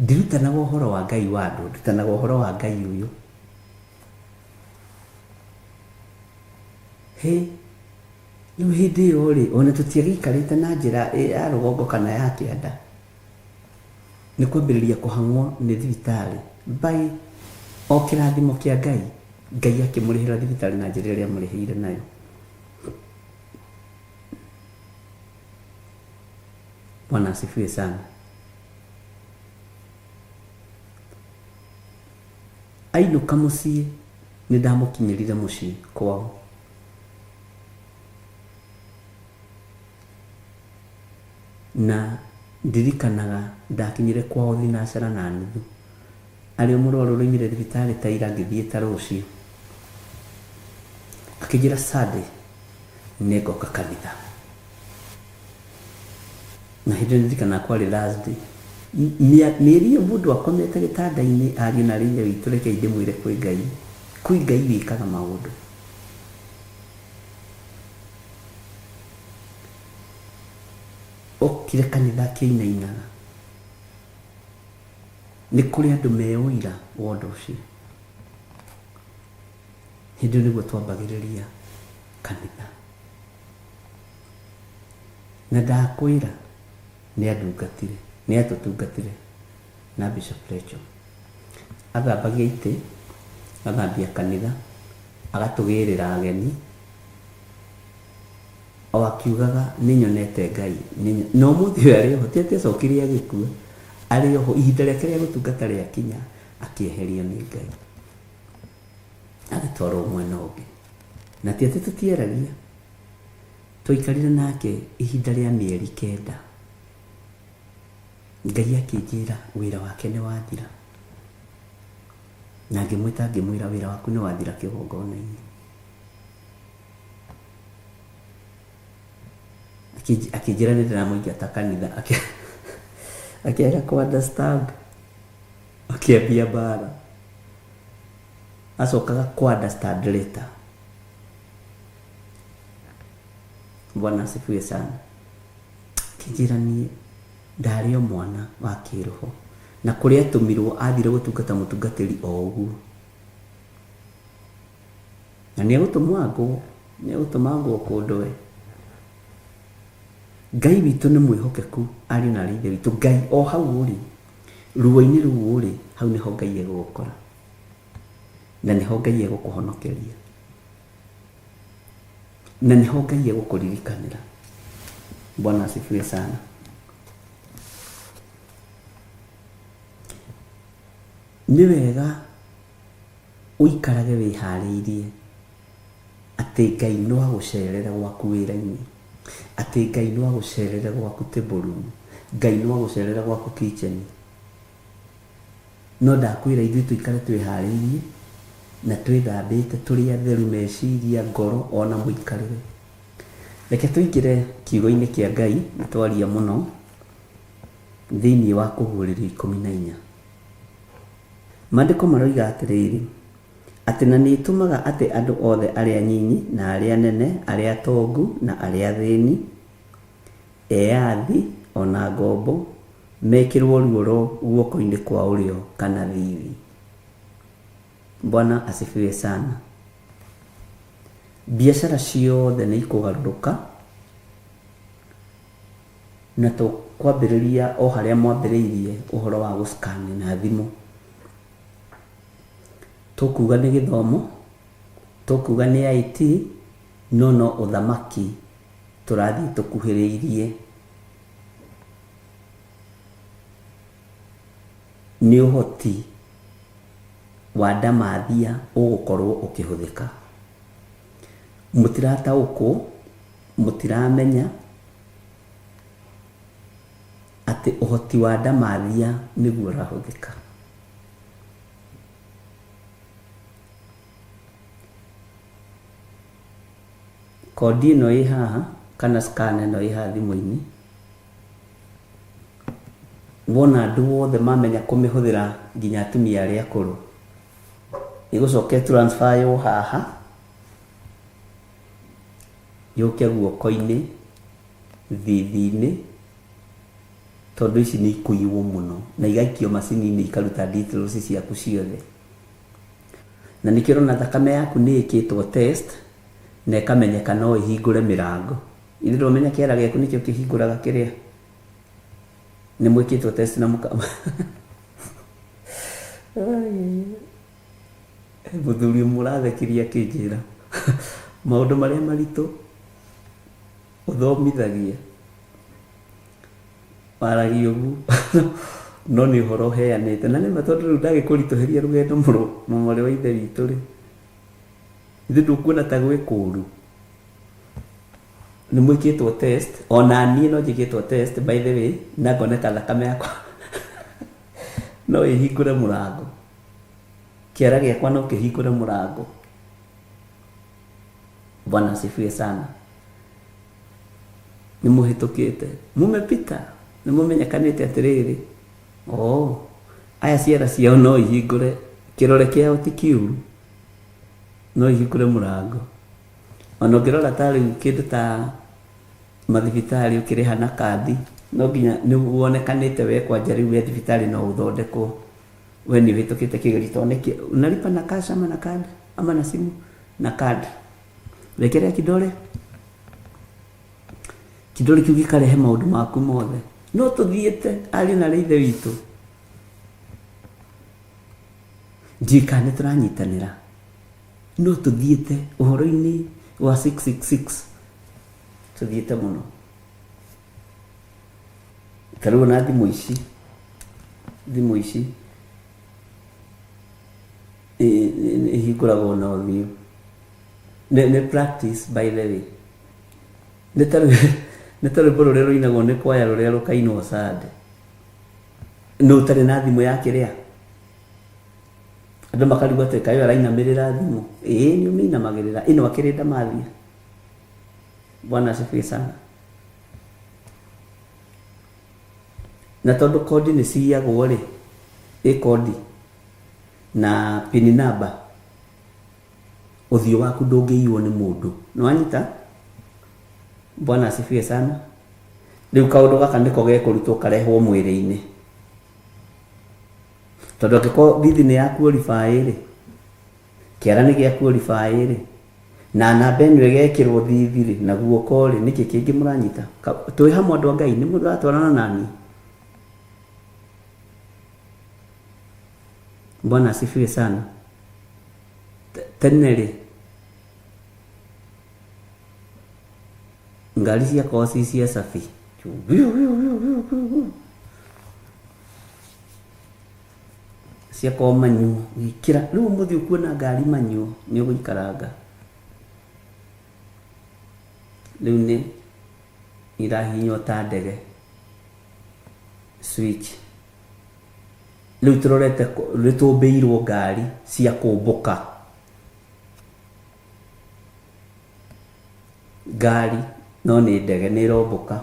Ndirutanaga ũhoro wa Ngai wa andũ, ndutanaga ũhoro wa Ngai ũyũ. Hĩ, rĩu hĩndĩ ĩyo rĩ, ona tũtiagĩikarĩte na njĩra ya rũgongo kana ya kĩanda. Nĩ kwambĩrĩria kũhang'wo nĩ thibitarĩ. By o kĩrathimo kĩa Ngai, Ngai akĩmũrĩhĩra thibitarĩ na njĩra ĩrĩa amũrĩhĩire nayo. Bwana asifiwe sana. Ainũka mũciĩ, nĩ ndamũkinyĩrire mũciĩ kwao. Na ndirikanaga ndakinyire kwao thinacara na nuthu. Arĩ o mũrwaru ũroimire thibitarĩ ta ira ngĩthiĩ ta rũciũ. Akĩnjĩra Sunday nĩngoka kanitha. Na hĩndĩ ĩyo ndirikanaga kwarĩ Thursday. Mĩeri ĩyo mũndũ akomete gĩtanda-inĩ, ariũ na aarĩ a Ithe witũ rekei ndĩmwĩre kwĩ Ngai, kwĩ Ngai wĩkaga maũndũ. Okire kanitha akĩinainaga. Nĩ kũrĩ andũ me ũira wa ũndũ ũcio. Hĩndĩ ĩyo nĩguo twambagĩrĩria kanitha. Na ndakwĩra nĩ andungatire, nĩ atũtungatire na Bishop Rachel. Athambagia itĩ, agathambia kanitha, agatũgĩrĩra ageni, o akiugaga nĩ nyonete Ngai. Na ũmũthĩ ũyũ arĩ oho, ti atĩ acokire agĩkua, arĩ oho, ihinda rĩake rĩa gũtungata rĩakinya, akĩeherio nĩ Ngai. Agĩtwarwo mwena ũngĩ. Na ti atĩ tũtiaragia, twaikarire nake ihinda rĩa mĩeri kenda. Ngai akĩnjĩra wĩra wake nĩ wathira. Na ngĩmwĩta ngĩmwĩra wĩra waku nĩ wathira kĩgongona-inĩ. Akĩnjĩra nĩ ndĩramũingata kanitha, akĩaga kũ understand, akĩambia mbara. Acokaga kũ understand later. Bwana asifiwe sana. Akĩnjĩra niĩ ndarĩ o mwana wa kĩroho na kũrĩa atũmirwo athire gũtungata mũtungatĩri o ũguo. Na nĩ egũtũmangwo, nĩ egũtũmangwo kũndũ we. Ngai witũ nĩ mwĩhokeku ariũ na aarĩ a Ithe witũ. Ngai o hau ũrĩ, ruo-inĩ rũu ũrĩ, hau nĩho Ngai egũgũkora. Na nĩho Ngai egũkũhonokeria. Na nĩho Ngai egũkũririkanĩra. Bwana asifiwe sana. Nĩ wega ũikarage wĩharĩirie atĩ Ngai no agũcerere gwaku wĩra-inĩ, atĩ Ngai no agũcerere gwaku table room, Ngai no agũcerere gwaku kitchen. No ndakwĩra ithuĩ tũikare twĩharĩirie na twĩthambĩte tũrĩ atheru meciria, ngoro ona mũikarĩre. Reke tũingĩre kiugo-inĩ kĩa Ngai, nĩ twaria mũno, thĩinĩ wa Kũguũrĩrio 14. Maandĩko maroiga atĩrĩrĩ, atĩ na nĩĩtũmaga atĩ andũ othe arĩa anyinyi na arĩa anene, arĩa atongu na arĩa athĩni, eyathi o na ngombo, mekĩrũo ruoro guoko-inĩ kwa ũrĩo kana thiithi. Bwana asifiwe sana. Biacara ciothe nĩ ikũgarũrũka, na tũkwambĩrĩria o harĩa mwambĩrĩirie ũhoro wa gũ scan na thimũ. Tũkuga nĩ gĩthomo, tũkuga nĩ IT, no no ũthamaki tũrathiĩ tũkuhĩrĩirie. Nĩ ũhoti wa ndamathia ũgũkorwo ũkĩhũthĩka. Mũtirataũkwo, mũtiramenya atĩ ũhoti wa ndamathia nĩguo ũrahũthĩka. Kondi ĩno ĩ haha kana scan ĩno ĩ haha thimũ-inĩ, wona andũ othe mamenya kũmĩhũthĩra nginya atumia arĩa akũrũ, ĩgũcoka ĩ transfer yo haha, yũke guoko-inĩ, thithi-inĩ, tondũ ici nĩ ikũiywo mũno na igaikio macini-inĩ ikaruta details ciaku ciothe. Na nĩkĩo ũrona thakame yaku nĩ ĩkĩtwo test na ĩkamenyeka no ĩhingũre mĩrango. Ithe ndũramenya kĩara gĩaku nĩkĩo kĩhingũraga kĩrĩa? Nĩ mwĩkĩtwo test na mũka Mũthuri ũmwe ũrathekirie akĩnjĩra maũndũ marĩa maritũ ũthomithagia waragia ũguo no nĩ ũhoro ũheanĩte. Na nĩma tondũ rĩu ndagĩkũritũhĩria rũgendo mwarĩ wa ithe witũ rĩ, githĩ ndũkuona ta gwĩ kũru? Nĩ mwĩkĩtwo test, ona niĩ no njĩkĩtwo test by the way, na ngoneka thakame yakwa no ĩhingũre mũrango. Kĩara gĩakwa no kĩhingũre mũrango. Bwana asifiwe sana. Nĩ mũhĩtũkĩte. Mumepita. Nĩ mũmenyekanĩte atĩrĩrĩ. Oo, aya ciara ciao no ihingũre, kĩrore kĩao ti kĩũru. No ihingũre mũrango. Ona ũngĩrora ta rĩu kĩndũ ta mathibitarĩ ũkĩrĩha na kandi, no nginya nĩ wonekanĩte we kwanja rĩu we thibitarĩ no ũthondekwo. We nĩ ũhĩtũkĩte kĩgerio tondũ nĩkĩ, unalipa na cash ama na card ama na simu? Na card. Wekelea kidole, kidole kĩu gĩkarehe maũndũ maku mothe. No tũthiĩte ariũ na aarĩ a Ithe witũ. Ndiũĩ kana nĩ tũranyitanĩra. No tũthiĩte ũhoro-inĩ wa 666 tũthiĩte mũno. Ta rĩu ona thimũ ici, thimũ ici ihingũragwo na ũthiũ. Nĩ practice by the way. Nĩ ta nĩ ta rwĩmbo rũrĩa rũinagwo nĩ kwaya rũrĩa rũkainwo Sunday. Nũ ũtarĩ na thimũ ya kĩrĩa? Andũ makarigwo atĩ kaĩ ũyũ arainamĩrĩra thimũ. Ĩĩ nĩ ũmĩinamagĩrĩra. Ĩno akĩrĩ ndamathia. Bwana asifiwe sana. Na tondũ kondi nĩ ciyagwo rĩ, ĩ kondi na pin number, ũthiũ waku ndũngĩiywo nĩ mũndũ. Nĩ wanyita? Bwana asifiwe sana. Rĩu kaũndũ gaka nĩko gekũrutwo karehwo mwĩrĩ-inĩ. Tondũ angĩkorwo thithi nĩ ya qualify rĩ, kĩara nĩ gĩa qualify rĩ, na namba ĩno ĩgekĩrwo thithi rĩ, na guoko rĩ, nĩkĩ kĩngĩ mũranyita? Twĩ hamwe andũ a Ngai, nĩ mũratwarana naniĩ? Bwana asifiwe sana. Tene rĩ, ngari ciakoragwo ci cia cabi. Ciakorwo manyuo gwĩkĩra rĩu ũmũthĩ ũkuona ngari manyuo nĩ ũgũikaranga. Rĩu nĩ irahihinywo ta ndege switch. Rĩu tũrorete nĩ tũmbĩirwo ngari cia kũmbũka. Ngari no nĩ ndege nĩ ĩrombũka.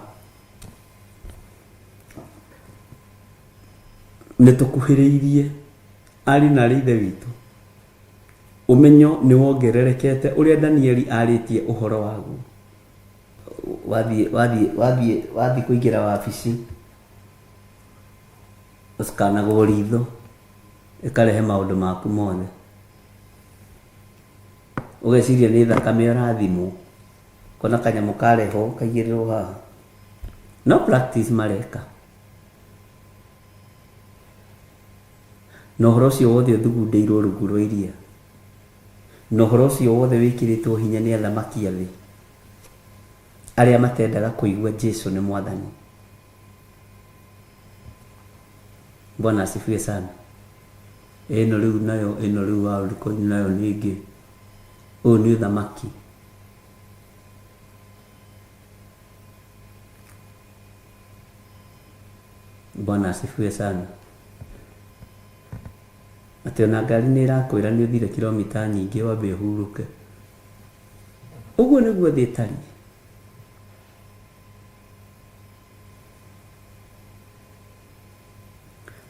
Nĩ tũkuhĩrĩirie ariũ na aarĩ a Ithe witũ. Ũmenyo nĩ wongererekete ũrĩa Danieli arĩtie ũhoro waguo. Wathiĩ wathiĩ wathiĩ wathiĩ kũingĩra wabici, ũcikanagwo ritho, ĩkarehe maũndũ maku mothe. Ũgeciria nĩ thakame ũrathimwo, ũkona kanyamũ karehwo kaigĩrĩrwo haha. No practice mareka. Na ũhoro ũcio wothe ũthugundĩirwo rungu rwa iria, na ũhoro ũcio wothe wĩkĩrĩtwo hinya nĩ athamaki a thĩ, arĩa matendaga kũigua Jesu nĩ Mwathani. Bwana asifiwe sana. Ĩno rĩu nayo, ĩno rĩu Worldcoin nayo nĩ ĩngĩ. Ũyũ nĩ ũthamaki. Bwana asifiwe sana. Atĩ ona ngari nĩ ĩrakwĩra nĩ ũthire kilomita nyingĩ wambe ũhurũke. Ũguo nĩguo thĩ ĩtariĩ.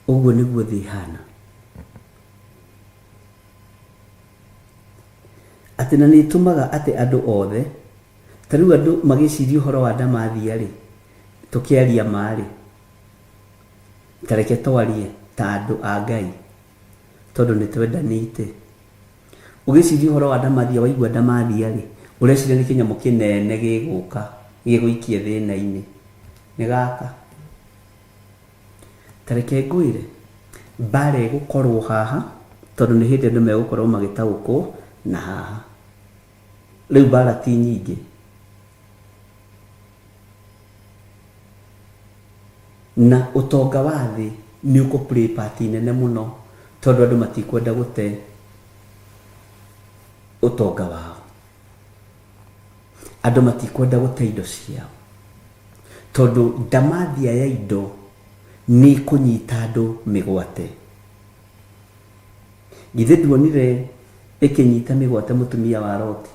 Ũguo nĩguo thĩ ĩhana. Atĩ na nĩ ĩtũmaga atĩ andũ othe, ta rĩu andũ magĩciria ũhoro wa ndamathia-rĩ, tũkĩaria ma-rĩ, ta reke twarie ta andũ a Ngai, tondũ nĩ twendanĩte. Ũgĩciria ũhoro wa ndamathia, waigua ndamathia-rĩ, ũreciria nĩ kĩnyamũ kĩnene gĩgũka gĩgũikie thĩna-inĩ. Nĩ gaka. Ta reke ngwĩre, mbara ĩgũkorwo haha, tondũ nĩ hĩndĩ andũ megũkorwo magĩtaũkwo na haha. Rĩu mbara ti nyingĩ. Na ũtonga wa thĩ nĩ ũkũ play part nene mũno tondũ andũ matikwenda gũte ũtonga wao. Andũ matikwenda gũte indo ciao tondũ ndamathia ya indo nĩ ĩkũnyita andũ mĩgwate. Githĩ nduonire ĩkĩnyita mĩgwate mũtumia wa Loti?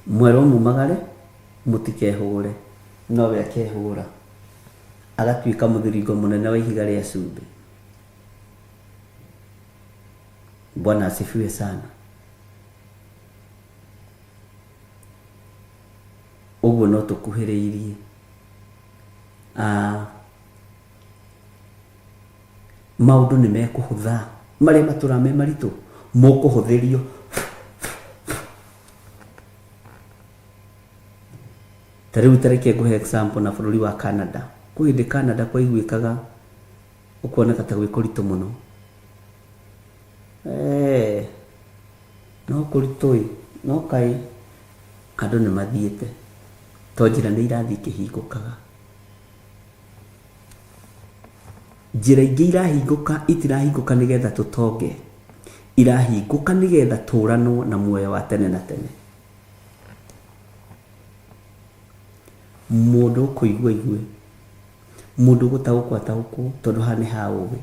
Mwerwo mumagare. Mũtikehũgũre, nowe akehũgũra, agatuĩka mũthiringo mũnene wa ihiga rĩa cumbĩ. Bwana asifiwe sana. Ũguo no tũkuhĩrĩirie. Ah, maũndũ nĩ mekũhũtha marĩa matũra me maritũ mũkũhũthĩrio ta rĩu ta reke ngũhe example na bũrũri wa Canada kwĩ hĩndĩ Canada kwaiguĩkaga ũkuoneka ta gwĩ kũritũ mũno Eh, no kũritũ ĩ no kaĩ andũ nĩ mathiĩte to njĩra nĩ irathiĩ ikĩhingũkaga Njĩra ingĩ irahingũka itirahingũka nĩgetha tũtonge, irahingũka nĩgetha tũranwo na muoyo wa tene na tene. Mũndũ ũkũigua aigue, mũndũ ũgũtaũkwo ataũkwo, tondũ haha nĩ ha ũgĩ.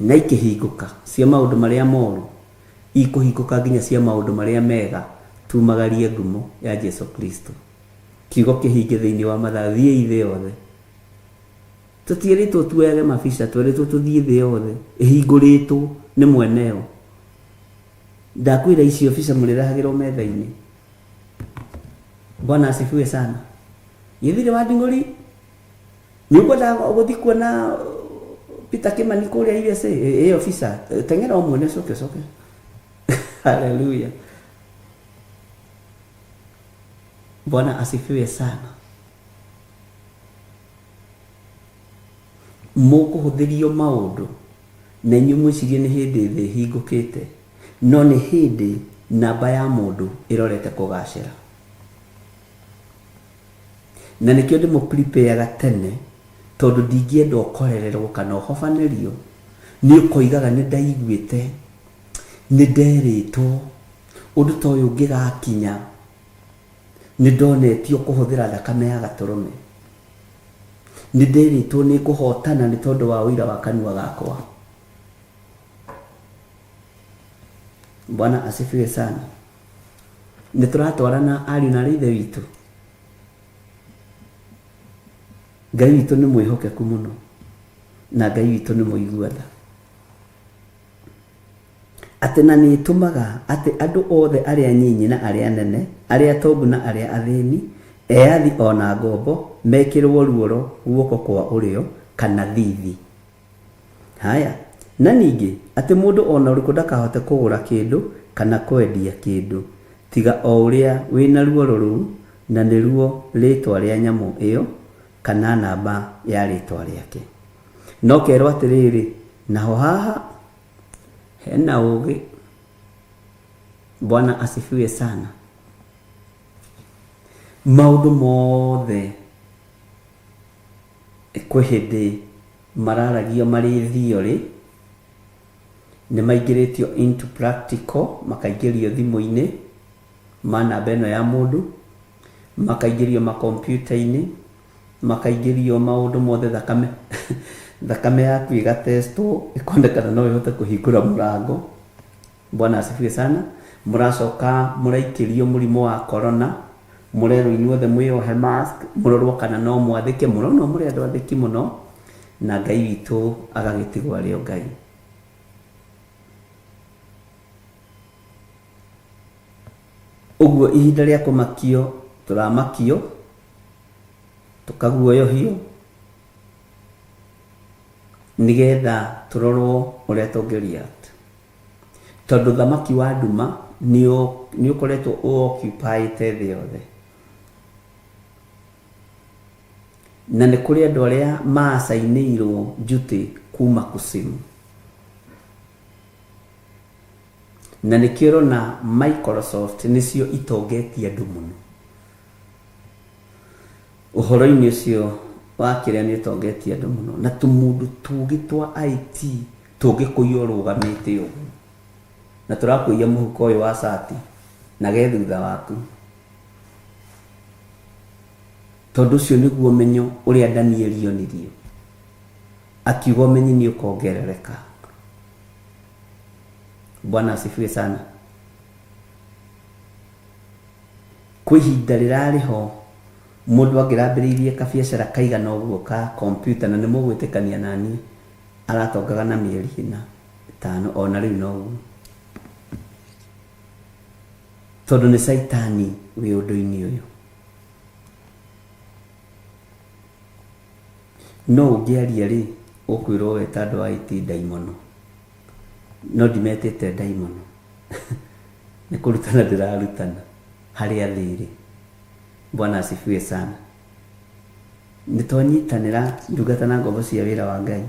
Na ikĩhingũka cia maũndũ marĩa moru, ikũhingũka nginya cia maũndũ marĩa mega, tumagarie ngumo ya Jesu Kristo. Kiugo kĩhinge thĩinĩ wa mathaa, thiĩi thĩ yothe. Tũtiĩrĩtwo tuoyage mabica, twerĩtwo tũthiĩ thĩ yothe, ĩhingũrĩtwo nĩ mwene yo. Ndakwĩra icio bica mũrĩrehagĩrwo metha-inĩ. Bwana asifiwe sana. Gĩthirĩ wa Nding'ũri, nĩ ũkwenda gũthiĩ kuona Peter Kimani kũrĩa USA? Ĩyo bica, teng'era ũmuone ũcoke ũcoke. Hallelujah. Bwana asifiwe sana. Mũkũhũthĩrio maũndũ na inyuĩ mwĩcirie nĩ hĩndĩ thĩ ĩhingũkĩte, no nĩ hĩndĩ namba ya mũndũ ĩrorete kũgacĩra. Na nĩkĩo ndĩmũ prepare tene tondũ ndingĩenda ũkorererwo kana ũhobanĩrio nĩ ũkoigaga nĩ ndaiguĩte, nĩ nderĩtwo ũndũ ta ũyũ ũngĩgakinya nĩ ndonetio kũhũthĩra thakame ya gatũrũme. Nĩ nderĩtwo nĩ ngũhotana nĩ tondũ wa ũira wa kanua gakwa. Bwana asifiwe sana. Nĩ tũratwarana ariũ na arĩ ithe witũ. Ngai witũ nĩ mwĩhokeku mũno na Ngai witũ nĩ mũigua tha. Atĩ na nĩ ĩtũmaga atĩ andũ othe arĩa anyinyi na arĩa anene, arĩa atongu na arĩa athĩni, eathi o na ngombo, mekĩrũo ruoro guoko kwa ũrĩo kana thiithi. Haya, na ningĩ, atĩ mũndũ o na ũrĩkũ ndakahote kũgũra kĩndũ kana kwendia kĩndũ, tiga o ũrĩa wĩ na ruoro rũu, na nĩruo rĩĩtwa rĩa nyamũ ĩo, kana namba ya rĩĩtwa rĩake. No kerwo atĩrĩrĩ, naho haha hena ũgĩ. Bwana asifiwe sana. Maũndũ mothe kwĩ hĩndĩ mararagio marĩ theory, nĩ maingĩrĩtio into practical, makaingĩrio thimũ-inĩ ma namba ĩno ya mũndũ, makaingĩrio makompiuta-inĩ, makaingĩrio maũndũ mothe thakame thakame yaku ĩgatestwo ĩkonekana no ĩhote kũhingũra mũrango. Bwana asifiwe sana. Mũracoka mũraikĩrio mũrimũ wa corona, mũrerwo inyuothe mwĩyohe mask, mũrorwo kana no mwathĩke, mũronwo mũrĩ andũ athĩki mũno, na Ngai witũ agagĩtigwo arĩ o Ngai. Ũguo ihinda rĩa kũmakio tũramakio, tũkaguoyohio, nĩgetha tũrorwo ũrĩa tũngĩ react. Tondũ thamaki wa nduma nĩ ũkoretwo ũ occupy-ĩte thĩ yothe. Na nĩ kũrĩ andũ arĩa maacainĩirwo njutĩ kuma kusimu. Na nĩkĩo ũrona Microsoft nĩcio itongetie andũ mũno. Ũhoro-inĩ ũcio wa kĩrĩa nĩ ũtongetie andũ mũno. Na tũmũndũ tũgĩ twa IT tũngĩkũiya ũrũgamĩte ũguo. Na tũrakũiya mũhuko ũyũ wa cati na ge thutha waku. Tondũ ũcio nĩguo ũmenyo ũrĩa Danieli onirio. Akiuga ũmenyi nĩ ũkongerereka. Bwana asifiwe sana. Kwĩ ihinda rĩrarĩ ho mũndũ angĩrambĩrĩirie kabiacara kaigana ũguo ka kompiuta na nĩ mũgwĩtĩkania naniĩ, aratongaga na mĩeri ĩna, ĩtano, ona rĩu noguo. Tondũ nĩ caitani wĩ ũndũ-inĩ ũyũ. No ũngĩaria rĩ, ũkwĩrwo weta andũ a IT ndaimono. No ndimetĩte ndaimono. Nĩ kũrutana ndĩrarutana harĩa thĩ ĩrĩ. Bwana asifiwe sana. Nĩ twanyitanĩra ndungata na ngombo cia wĩra wa Ngai.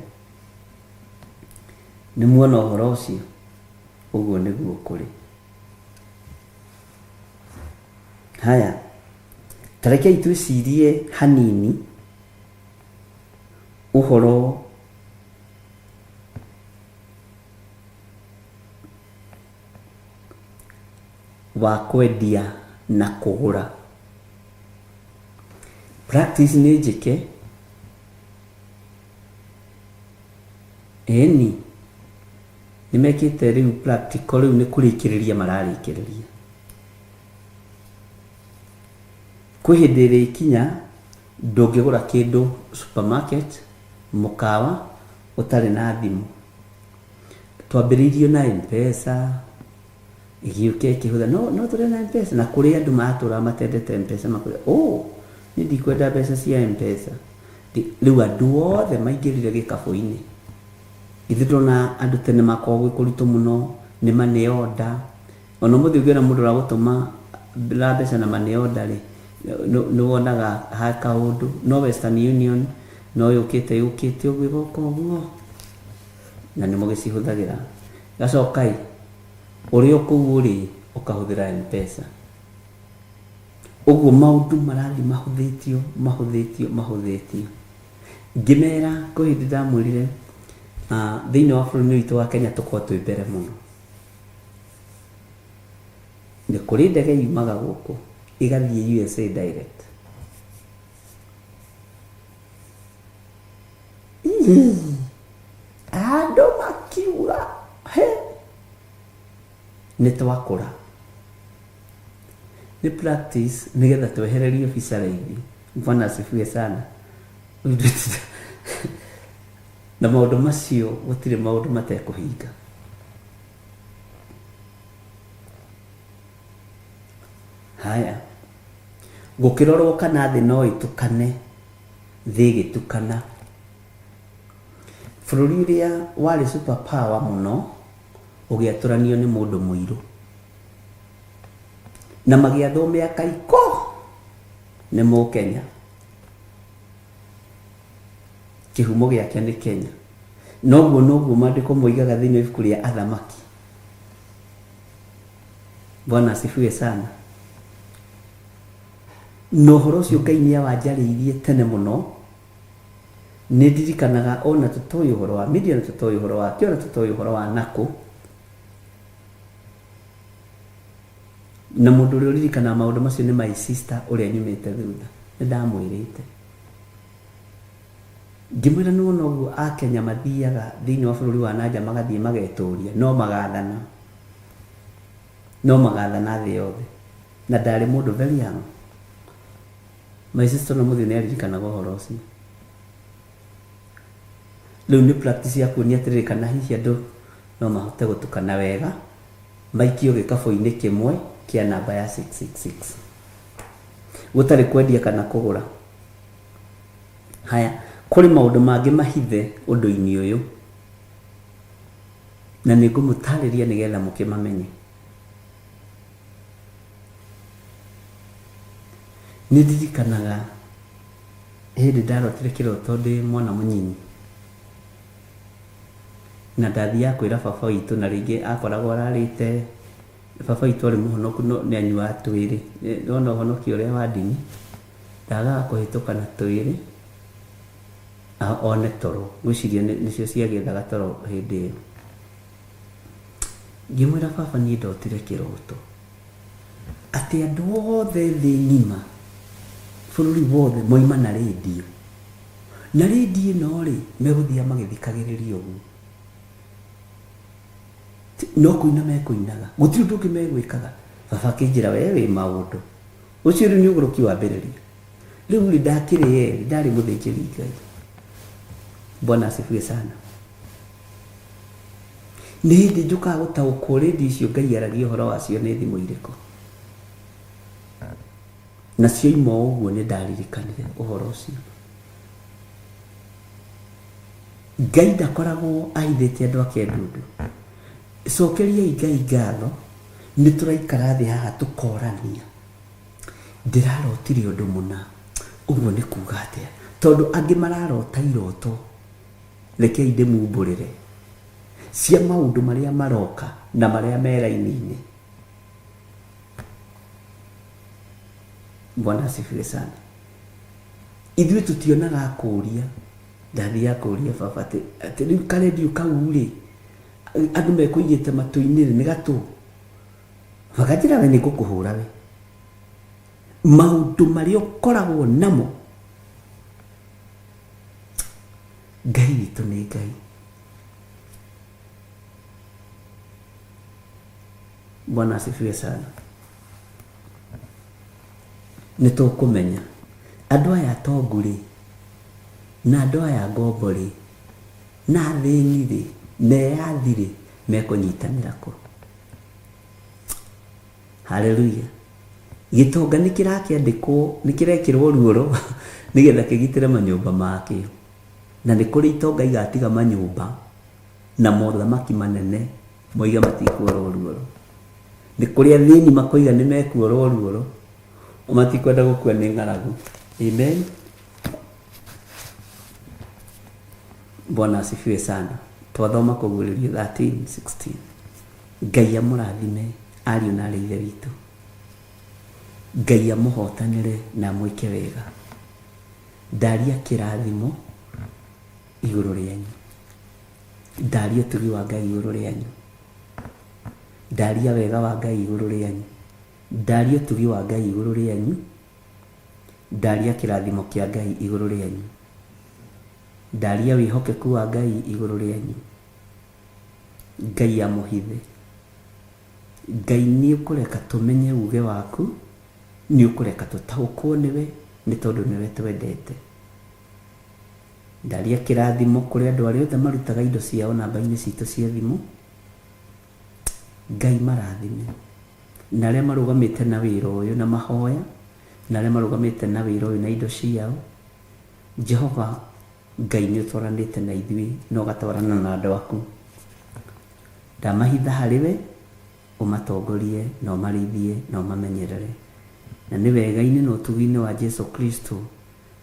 Nĩ muona ũhoro ũcio? Ũguo nĩguo kũrĩ. Haya, ta rekei twĩcirie hanini ũhoro wa kwendia na kũgũra. Practice nĩ njĩke, ĩni, nĩ mekĩte rĩu practical rĩu nĩ kũrĩkĩrĩria mararĩkĩrĩria. Kwĩ hĩndĩ ĩrĩkinya ndũngĩgũra kĩndũ supermarket, mũkawa ũtarĩ na thimũ. Twambĩrĩirio na M-Pesa, ĩgĩũka ĩkĩhũtha, no no tũrĩ na M-Pesa, na kũrĩ andũ matũraga matendete M-Pesa makoiga oh niĩ ndikwenda mbeca cia M-Pesa. Rĩu andũ othe maingĩrire gĩkabũ-inĩ. Githĩ ndũrona andũ tene makoragwo gwĩ kũritũ mũno, nĩ money order, ona ũmũthĩ ũngĩona mũndũ ũragũtũma na mbeca na money order rĩ, nĩ wonaga ha kaũndũ, no Western Union no yũkĩte yũkĩte ũguo ĩgoka ũguo, na nĩ mũgĩcihũthagĩra. Gacoka ĩ, ũrĩ o kũu ũrĩ ũkahũthĩra M-Pesa. Ũguo maũndũ marathiĩ mahũthĩtio mahũthĩtio mahũthĩtio. Ngĩmera kwĩ hĩndĩ ndamwĩrire thĩinĩ wa bũrũri witũ wa Kenya tũkoragwo twĩ mbere mũno. Nĩ kũrĩ ndege yumaga gũkũ ĩgathiĩ USA direct. Andũ makiuga he nĩ twakũra. Nĩ practice nĩgetha twehererio biacara-inĩ. Bwana asifiwe sana. Na maũndũ macio gũtirĩ maũndũ matekũhinga. Haya, gũkĩrorwo kana thĩ no ĩtukane, thĩ ĩgĩtukana. Bũrũri ũrĩa warĩ super power mũno ũgĩatũranio nĩ mũndũ mũirũ. Na magĩathwo mĩaka ikũ nĩ mũkenya. Kĩhumo gĩake nĩ Kenya. Noguo noguo maandĩko moigaga thĩinĩ wa ibuku rĩa Athamaki. Bwana asifiwe sana. Na ũhoro ũcio Ngai nĩ awanjarĩirie tene mũno. Nĩ ndirikanaga ona tũtoĩ ũhoro wa media na tũtoĩ ũhoro wa kĩ ona tũtoĩ ũhoro wa nakũ. Na mũndũ ũrĩa ũririkanaga maũndũ macio nĩ my sister ũrĩa nyumĩte thutha. Nĩ ndamwĩrĩte. Ngĩmwĩra nĩ wona ũguo Akenya mathiaga thĩinĩ wa bũrũri wa nanja magathiĩ magetũria, no magathana. No magathana thĩ yothe. Na ndarĩ mũndũ very young. My sister ona ũmũthĩ nĩ aririkanaga ũhoro ũcio. Rĩu nĩ practice ya kuonia atĩrĩrĩ kana hihi andũ no mahote gũtukana wega maikio gĩkabũ-inĩ kĩmwe kĩa namba ya 666. Gũtarĩ kwendia kana kũgũra. Haya, kũrĩ maũndũ mangĩ mahithe ũndũ-inĩ ũyũ, na nĩ ngũmũtarĩria nĩgetha mũkĩmamenye. Nĩ ndirikanaga hĩndĩ ndarotire kĩroto ndĩ mwana mũnyinyi, na ndathiaga kwĩra baba witũ na rĩngĩ akoragwo ararĩte, baba witũ arĩ mũhonoku no nĩ anyuaga twĩrĩ, nĩ wona ũhonoki ũrĩa wa ndini, ndagaga kũhĩtũka na twĩrĩ one toro, ngwĩciria nĩcio ciagĩethaga toro hĩndĩ ĩyo. Ngĩmwĩra baba niĩ ndotire kĩroto atĩ andũ othe thĩ ng'ima bũrũri wothe moima na rĩndiũ na rĩndiũ ĩno rĩ megũthiaga magĩthikagĩrĩria ũguo no kũina mekũinaga gũtirĩ ũndũ ũngĩ megwĩkaga. Baba akĩnjĩra we wĩ maũndũ. Ũcio rĩu nĩ ũgũrũki wambĩrĩria. Rĩu rĩ ndakĩrĩ Eli, ndarĩ mũthĩnjĩri Ngai. Bwana asifiwe sana. Nĩ hĩndĩ njũkaga gũtaũkwo redio icio Ngai aragia ũhoro wacio nĩ thimũ irĩkũ. Na cioima o ũguo nĩ ndaririkanire ũhoro ũcio. Ngai ndakoragwo ahithĩte andũ ake ndundu. Cokeriai Ngai ngatho nĩ tũraikara thĩ haha tũkorania. Ndĩrarotire ũndũ mũna, ũguo nĩ kuga atĩa? Tondũ angĩ mararota iroto, rekei ndĩmumbũrĩre, cia maũndũ marĩa maroka na marĩa me raini-inĩ. Bwana asifiwe sana. Ithuĩ tũtionaga akũria, ndathiaga kũria baba atĩ atĩ rĩu karendio kau rĩ, andũ mekũigĩte matũ-inĩ rĩ, nĩ gatũ? Makanjĩra we nĩ ngũkũhũra we. Maũndũ marĩa ũkoragwo namo, Ngai witũ nĩ Ngai. Bwana asifiwe sana. Nĩ tũkũmenya andũ aya atongu rĩ, na andũ aya ngombo rĩ, na athĩni rĩ, na eyathi rĩ, mekũnyitanĩra kũ? Haleluya. Gĩtonga nĩ kĩrakĩandĩkwo, nĩ kĩrekĩrwo ruoro nĩgetha kĩgitĩre manyũmba makĩo. Na nĩ kũrĩ itonga igatiga manyũmba na mothamaki manene moige matikuorwo ruoro. Nĩ kũrĩ athĩni makoiga nĩ mekuorwo ruoro, o matikwenda gũkua nĩ ng'aragu. Amen. Bwana asifiwe sana. Twathoma Kũguũrĩrio 13:16. Ngai amũrathime ariũ na arĩ ithe witũ. Ngai amũhotanĩre na amwĩke wega. Ndaria kĩrathimo igũrũ rĩanyu. Ndaria ũtugi wa Ngai igũrũ rĩanyu. Ndaria wega wa Ngai igũrũ rĩanyu. Ndaria ũtugi wa Ngai igũrũ rĩanyu. Ndaria kĩrathimo kĩa Ngai igũrũ rĩanyu. Ndaria wĩhokeku wa Ngai igũrũ rĩanyu. Ngai amũhithe. Ngai nĩ ũkũreka tũmenye uge waku, nĩ ũkũreka tũtaũkwo nĩwe, nĩ tondũ nĩwe twendete. Ndaria kĩrathimo kũrĩ andũ arĩa othe marutaga indo ciao namba-inĩ citũ cia thimũ. Ngai marathime. Na arĩa marũgamĩte na wĩra ũyũ na mahoya, na arĩa marũgamĩte na wĩra ũyũ na indo ciao. Jehova Ngai nĩ ũtwaranĩte na ithuĩ na ũgatwarana na andũ aku. Ndamahitha harĩ we, ũmatongorie na ũmarĩithie na ũmamenyerere. Na nĩ wega-inĩ na ũtugi-inĩ wa Jesu Kristo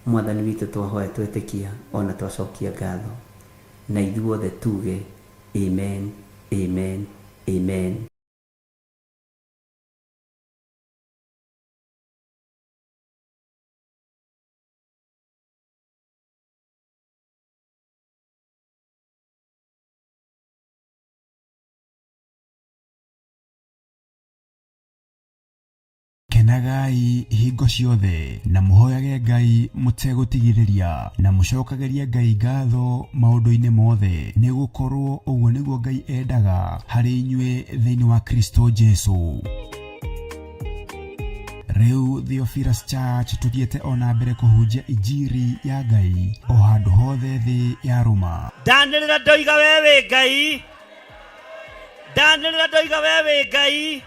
Mwathani witũ twahoya twetĩkia o na twacokia ngatho. Na ithuothe tuge Amen, Amen, Amen. Kenagai hingo ciothe na mũhoyage Ngai mũtegũtigithĩria na mũcokagĩrie Ngai ngatho maũndũ-inĩ mothe, nĩ gũkorwo ũguo nĩguo Ngai endaga harĩ inyuĩ thĩinĩ wa Kristo Jesu. Rĩu Theophilus Church tũthiĩte o na mbere kũhunjia injiri ya Ngai o handũ hothe thĩ yarũma. Ndanĩrĩra ndoiga we wĩ Ngai, ndanĩrĩra ndoiga we wĩ Ngai,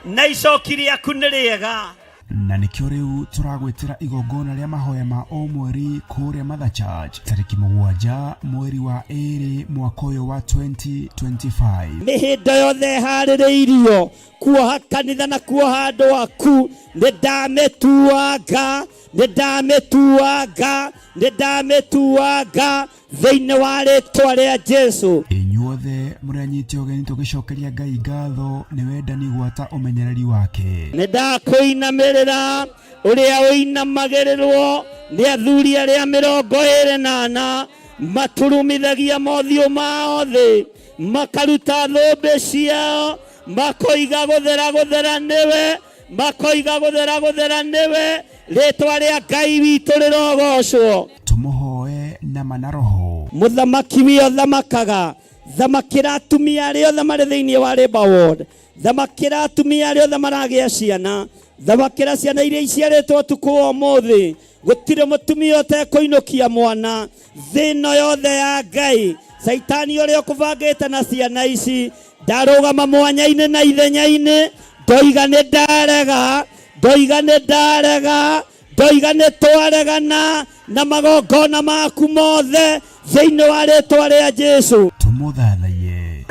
na icoki rĩaku nĩ rĩega. Na nĩkĩo rĩu tũragwĩtĩra igongona rĩa mahoya ma o mweri kũrĩa Mother Church tarĩki 7 mweri wa 2 mwaka ũyũ wa 2025. Mĩhĩndo yothe ĩharĩrĩirio kuoha kanitha na kuoha andũ aku, nĩ ndamĩtuanga, nĩ ndamĩtuanga, nĩ ndamĩtuanga thĩinĩ wa rĩtwa rĩa Jesu. Inyuothe mũrĩ anyite ũgeni tũgĩcokeria Ngai ngatho nĩ wendani gwata ũmenyereri wake. Nĩ ndakũinamĩrĩra ũrĩa ũinamagĩrĩrwo nĩ athuri arĩa 24 maturumithagia mothiũ mao thĩ, makaruta thũmbĩ ciao, makoiga gũthera gũthera nĩwe, makoiga gũthera gũthera nĩwe, rĩtwa rĩa Ngai witũ rĩrogocwo. Tũmũhoe na ma na roho. Mũthamaki wĩ ũthamakaga, thamakĩra atumia arĩa othe marĩ thĩinĩ wa Labour Ward. Thamakĩra atumia arĩa othe maragĩa ciana, thamakĩra ciana iria iciarĩtwo ũtukũ wa ũmũthĩ. Gũtirĩ mũtumia ũtekũinũkia mwana. Thĩ ĩno yothe ya Ngai, Caitani ũrĩa ũkũbangĩte na ciana ici ndarũgama mwanya-inĩ na ithenya-inĩ, ndoiga nĩ ndarega, ndoiga nĩ ndarega, ndoiga nĩ twaregana na magongona maku mothe thĩinĩ wa rĩtwa rĩa Jesu. Tũmũthathaiye.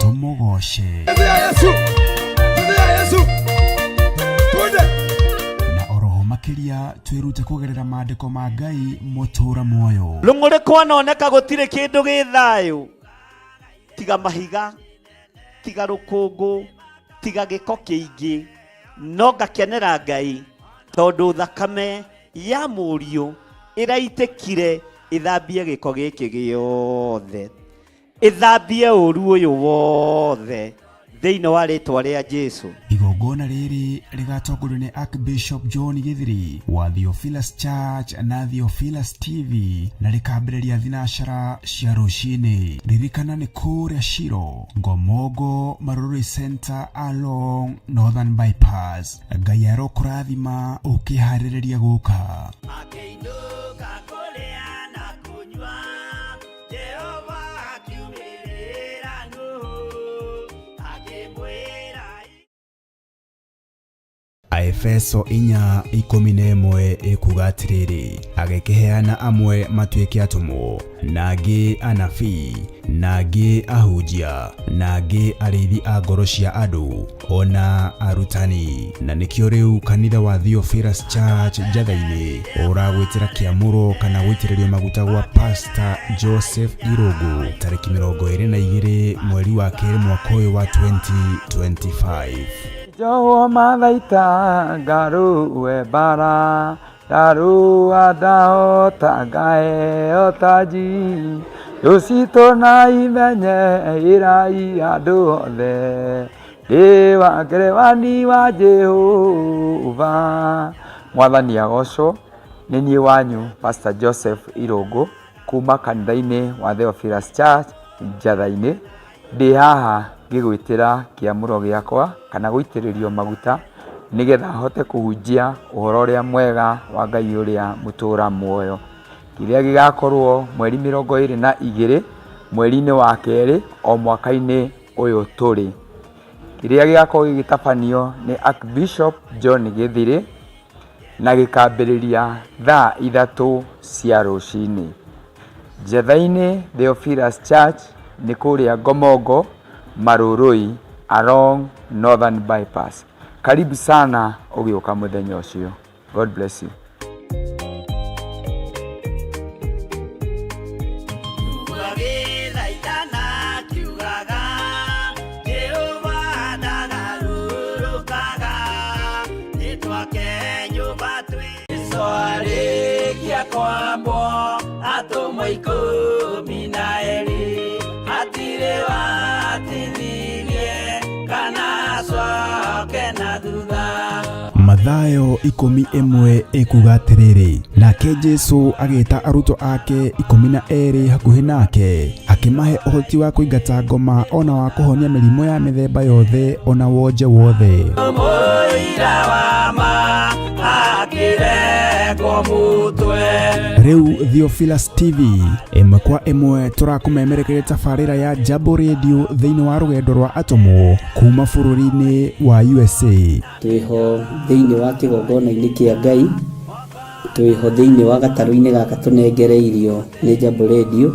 Tũmũgoce. Na oroho makĩria twĩrute kũgerera maandĩko ma Ngai mũtũra muoyo. Rũng'ũrĩ kwanoneka gũtirĩ kĩndũ gĩ thayũ tiga mahiga, tiga rũkũngũ, tiga gĩko kĩingĩ, no ngakenera Ngai tondũ thakame ya mũriũ ĩraitĩkire ĩthambie gĩko gĩkĩ gĩothe, ĩthambie ũru ũyũ wothe thĩinĩ wa rĩtwa rĩa Jesu. Igongona rĩrĩ rĩgatongorio nĩ Archbishop John Githiri wa Theophilus Church na Theophilus TV na rĩkambĩrĩria thinacara cia rũcinĩ. Ririkana nĩ kũrĩa Shiro, Ngomongo, Marurui Center along Northern Bypass. Ngai arokũrathima ũkĩharĩrĩria gũka. Akĩinũka kũrĩa na kũnyua, Jehova akiumĩrĩra Nuhu, akĩmwĩra. Aefeso 4:11 ĩkuga atĩrĩrĩ, agĩkĩheana amwe matuĩke atũmwo, na angĩ anabii, na angĩ ahunjia, na angĩ arĩithi a ngoro cia andũ, ona arutani. Na nĩkĩo rĩu kanitha wa Theophilus Church Njatha-inĩ ũragwĩtĩra kĩamũro kana gũitĩrĩrio maguta gwa Pastor Joseph Irũngũ tarĩki 22 mweri wa kerĩ mwaka ũyũ wa 2025. Jowo mathaita ngaruwe bara ndarua ndahota ngaheo taji rũcitũ na imenye ĩrai andũ othe ndĩ wa ngerewani wa Jehova. Mwathani agocwo. Nĩ niĩ wanyu Pastor Joseph Irũngũ kuma kanitha-inĩ wa Theophilus Church Njatha-inĩ. Ndĩ haha ngĩgwĩtĩra kĩamũro gĩakwa kana gũitĩrĩrio maguta nĩgetha hote kũhunjia ũhoro ũrĩa mwega wa Ngai ũrĩa mũtũra muoyo, kĩrĩa gĩgakorwo mweri 22 mweri-inĩ wa kerĩ o mwaka-inĩ ũyũ tũrĩ, kĩrĩa gĩgakorwo gĩgĩtabanio nĩ Archbishop John Githiri na gĩkambĩrĩria thaa 3 cia rũcinĩ. Njatha-inĩ Theophilus Church nĩ kũrĩa Ngomongo, Marurui along Northern Bypass. Karibu sana ũgĩũka mũthenya ũcio. God bless you. Mathayo 11 ĩkuga atĩrĩrĩ, nake Jesu agĩta arutwo ake 12 hakuhĩ nake, akĩmahe ũhoti wa kũingata ngoma ona wa kũhonia mĩrimũ ya mĩthemba yothe ona wonje wothe. Rĩu Theophilus TV ĩmwe kwa ĩmwe tũrakũmemerekeria tabarĩra ya Jambo Radio thĩinĩ wa rũgendo rwa atũmwo kuma bũrũri-inĩ wa USA. Twĩho thĩinĩ wa kĩgongona-inĩ kĩa Ngai, twĩho thĩinĩ wa gatarũ-inĩ gaka tũnengereirio nĩ Jambo Radio.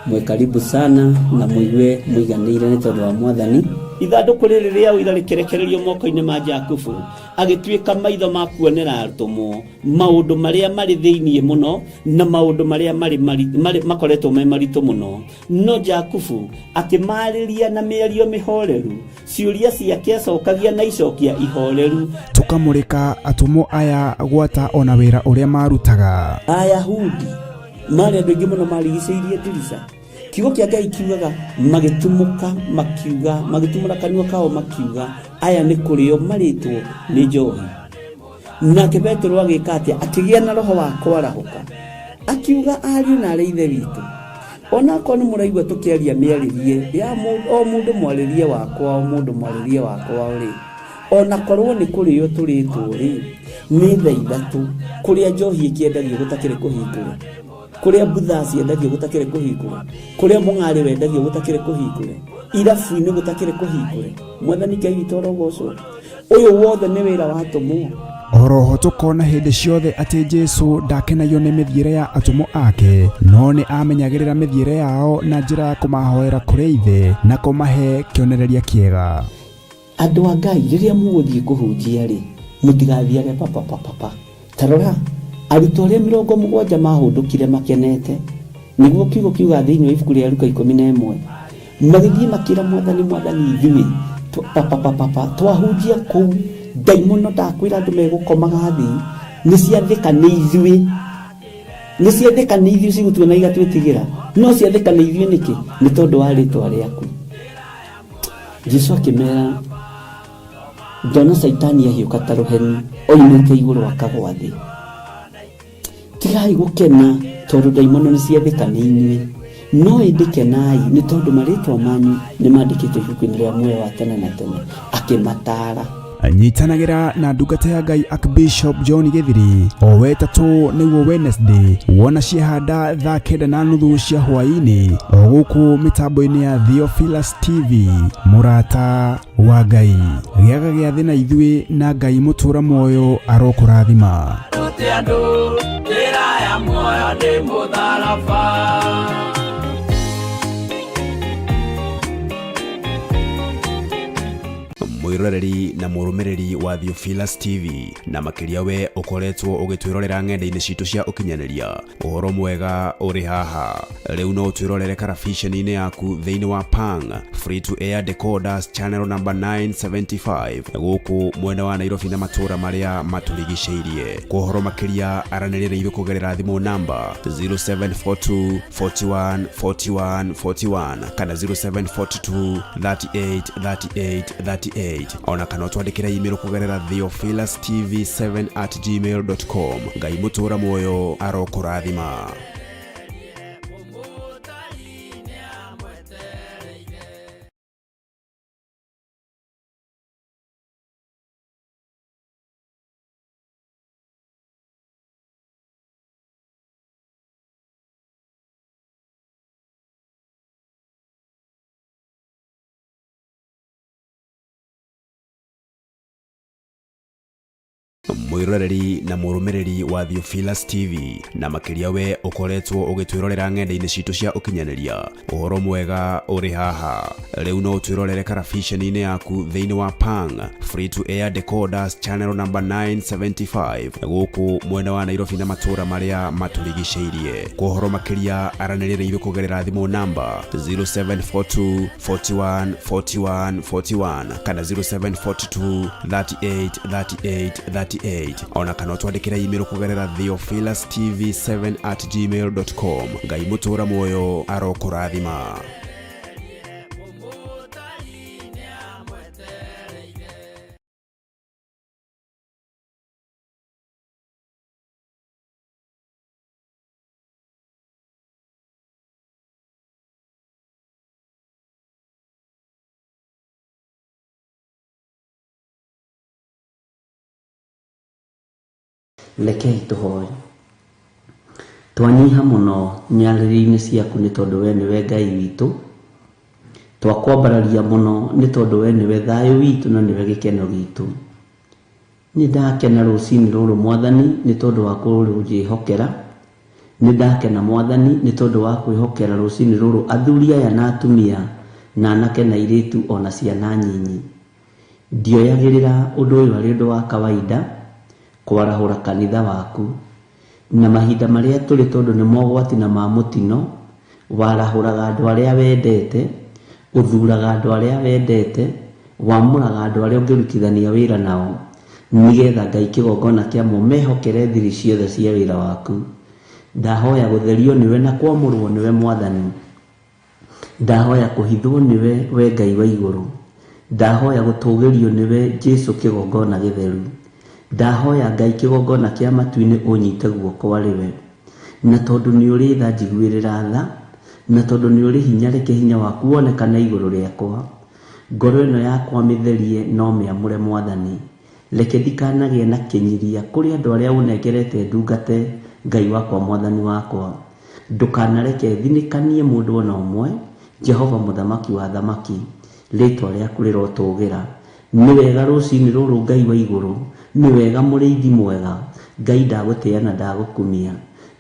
Mwe karibu sana na mũigue mũiganĩire nĩ tondũ wa Mwathani. Ithandũkũ rĩrĩ rĩa ũira rĩkĩrekererio moko-inĩ ma Jakubu, agĩtuĩka maitho ma kuonera atũmwo maũndũ marĩa marĩ thĩinĩ mũno na maũndũ marĩa marĩ makoretwo me maritũ mũno. No Jakubu akĩmarĩria na mĩario mĩhoreru, ciũria ciake acokagia na icokia ihoreru. Tũkamũrĩka atũmwo aya gwata ona wĩra ũrĩa marutaga. Ayahudi marĩ andũ aingĩ mũno marigicĩirie ndirica. Kiugo kĩa Ngai kiugaga magĩtumũka makiuga, magĩtumũra kanua kao makiuga, aya nĩ kũrĩo marĩtwo nĩ njohi. Nake Petero agĩka atĩa? Akĩgĩa na roho wa kwarahũka, akiuga, ariũ na arĩ ithe witũ, onakorwo nĩ mũraigua tũkĩaria mĩarĩrie ya o mũndũ mwarĩrie wakwa, o mũndũ mwarĩrie wakwa rĩ, onakorwo nĩ kũrĩo tũrĩtwo rĩ, nĩ thaa ithatũ, kũrĩa njohi ĩkĩendagio gũtakĩrĩ kũhingũre, kũrĩa mbutha ciendagio gũtakĩrĩ kũhingũre, kũrĩa mũng'arĩ wendagio gũtakĩrĩ kũhingũre, irabu-inĩ gũtakĩrĩ kũhingũre. Mwathani Ngai witũ arogocwo. Ũyũ wothe nĩ wĩra wa atũmwo. Oroho tũkona hĩndĩ ciothe atĩ Jesu ndakenagio nĩ mĩthiĩre ya atũmwo ake, no nĩ amenyagĩrĩra mĩthiĩre yao na njĩra ya kũmahoera kũrĩ Ithe na kũmahe kĩonereria kĩega. Andũ a Ngai, rĩrĩa mũgũthiĩ kũhunjia rĩ, mũtigathiage papapapapa. Ta rora, arutwo arĩa 70 mahũndũkire makenete, nĩguo kiugo kiuga thĩinĩ wa ibuku rĩa Luka 11, magĩthiĩ makĩra Mwathani, Mwathani, ithuĩ papapapapa twahunjia kũu, ndaimono ndakwĩra andũ megũkomaga thĩ, nĩ ciathĩka nĩ ithuĩ, nĩ ciathĩka nĩ ithuĩ cigũtuona igatwĩtigĩra, no ciathĩka nĩ ithuĩ nĩkĩ? Nĩ tondũ wa rĩtwa rĩaku. Jesu akĩmera, ndona Caitani ahiũka ta rũheni oimĩte igũrũ akagwa thĩ. Tigai gũkena tondũ ndaimono nĩ ciathĩka nĩ inyuĩ, no ĩndĩ kenai nĩ tondũ marĩtwa manyu nĩ mandĩkĩtwo ibuku-inĩ rĩa muoyo wa tene na tene. Akĩmataara. Nyitanagĩra na ndungata ya Ngai Archbishop John Gĩthiri o wetatũ nĩguo Wednesday, wona ciehanda thaa 9:30 cia hwaĩ-inĩ, o gũkũ mĩtambo-inĩ ya Theophilus TV. Mũrata wa Ngai, gĩaga gĩathĩ na ithuĩ, na Ngai mũtũra muoyo arokũrathima. Rute andũ njĩra ya muoyo nĩ mũtharaba. Mwĩroreri na mũrũmĩrĩri wa Theophilus TV, na makĩria we ũkoretwo ũgĩtwĩrorera ng'enda-inĩ citũ cia ũkinyanĩria, ũhoro mwega ũrĩ haha. Rĩu no ũtwĩrorere karabiceni-inĩ yaku thĩinĩ wa Pang Free to Air Decoders channel number 975 gũkũ mwena wa Nairobi na matũũra marĩa matũrigicĩirie. Kwa ũhoro makĩria aranĩria na ithuĩ kũgerera thimũ namba 0742 41 41 41 kana 0742 38 38 38, ona kana ũtwandĩkĩre email kũgerera theophilustv7@gmail.com. Ngai mũtũra muoyo arokũrathima. Mwĩroreri na mũrũmĩrĩri wa Theophilus TV, na makĩria we ũkoretwo ũgĩtwĩrorera ng'enda-inĩ citũ cia ũkinyanĩria, ũhoro mwega ũrĩ haha. Rĩu no ũtwĩrorere karabiceni-inĩ yaku thĩinĩ wa Pang Free to Air Decoders channel number 975 gũkũ mwena wa Nairobi na matũũra marĩa matũrigicĩirie. Kwa ũhoro makĩria aranĩria na ithuĩ kũgerera thimũ namba 0742 41 41 41 kana 0742 38 38 38, ona kana ũtwandĩkĩre email kũgerera theophilustv7@gmail.com. Ngai mũtũra muoyo arokũrathima. Rekei tũhoe. Twanyiha mũno nyarĩrĩ-inĩ ciaku nĩ tondũ we nĩwe Ngai witũ. Twakwambararia mũno nĩ tondũ we nĩwe thayũ witũ na nĩwe gĩkeno gitũ. Nĩ ndakena rũcinĩ rũrũ Mwathani nĩ tondũ wa kũnjĩhokera. Nĩ ndakena Mwathani nĩ tondũ wa kwĩhokera rũcinĩ rũrũ athuri aya na atumia na anake na airĩtu ona ciana nyinyi. Ndioyagĩrĩra ũndũ ũyũ arĩ ũndũ wa kawaida kwarahũra kanitha waku, na mahinda marĩa tũrĩ tondũ nĩ mogwati na ma mũtino, warahũraga andũ arĩa wendete, ũthuraga andũ arĩa wendete, wamũraga andũ arĩa ũngĩrutithania wĩra nao, nĩgetha Ngai kĩgongona kĩamo mehokere thiri ciothe cia wĩra waku. Ndahoya gũtherio nĩwe na kwamũrwo nĩwe Mwathani. Ndahoya kũhithwo nĩwe we Ngai wa igũrũ. Ndahoya gũtũgĩrio nĩwe Jesũ kĩgongona gĩtheru. Ndahoya Ngai kĩgongona kĩa matu-inĩ ũnyite guoko arĩ we. Na tondũ nĩ ũrĩ tha njiguĩrĩra tha, na tondũ nĩ ũrĩ hinya reke hinya waku wonekane igũrũ rĩakwa. Ngoro ĩno yakwa mĩtherie na ũmĩamũre Mwathani. Reke ndikanagĩe na kĩnyiria kũrĩ andũ arĩa ũnengerete ndungate, Ngai wakwa Mwathani wakwa. Ndũkanareke thinĩkanie mũndũ o na ũmwe, Jehova Mũthamaki wa athamaki, rĩĩtwa rĩaku rĩrotũgĩra. Nĩ wega rũcinĩ rũrũ Ngai wa igũrũ, nĩ wega mũrĩithi mwega, Ngai ndagũtĩa na ndagũkumia.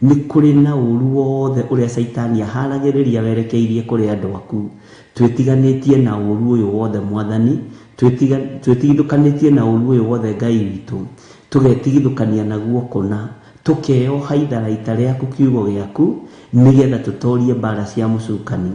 Nĩ kũrĩ na ũru wothe ũrĩa Caitani aharagĩrĩria werekeirie kũrĩ andũ aku. Twĩtiganĩtie na ũru ũyũ wothe Mwathani, twĩtigithũkanĩtie na ũru ũyũ wothe Ngai witũ, tũgetigithũkania naguo kũna, tũkeyoha itharaita rĩaku kiugo gĩaku, nĩgetha tũtorie mbara cia mũcukani.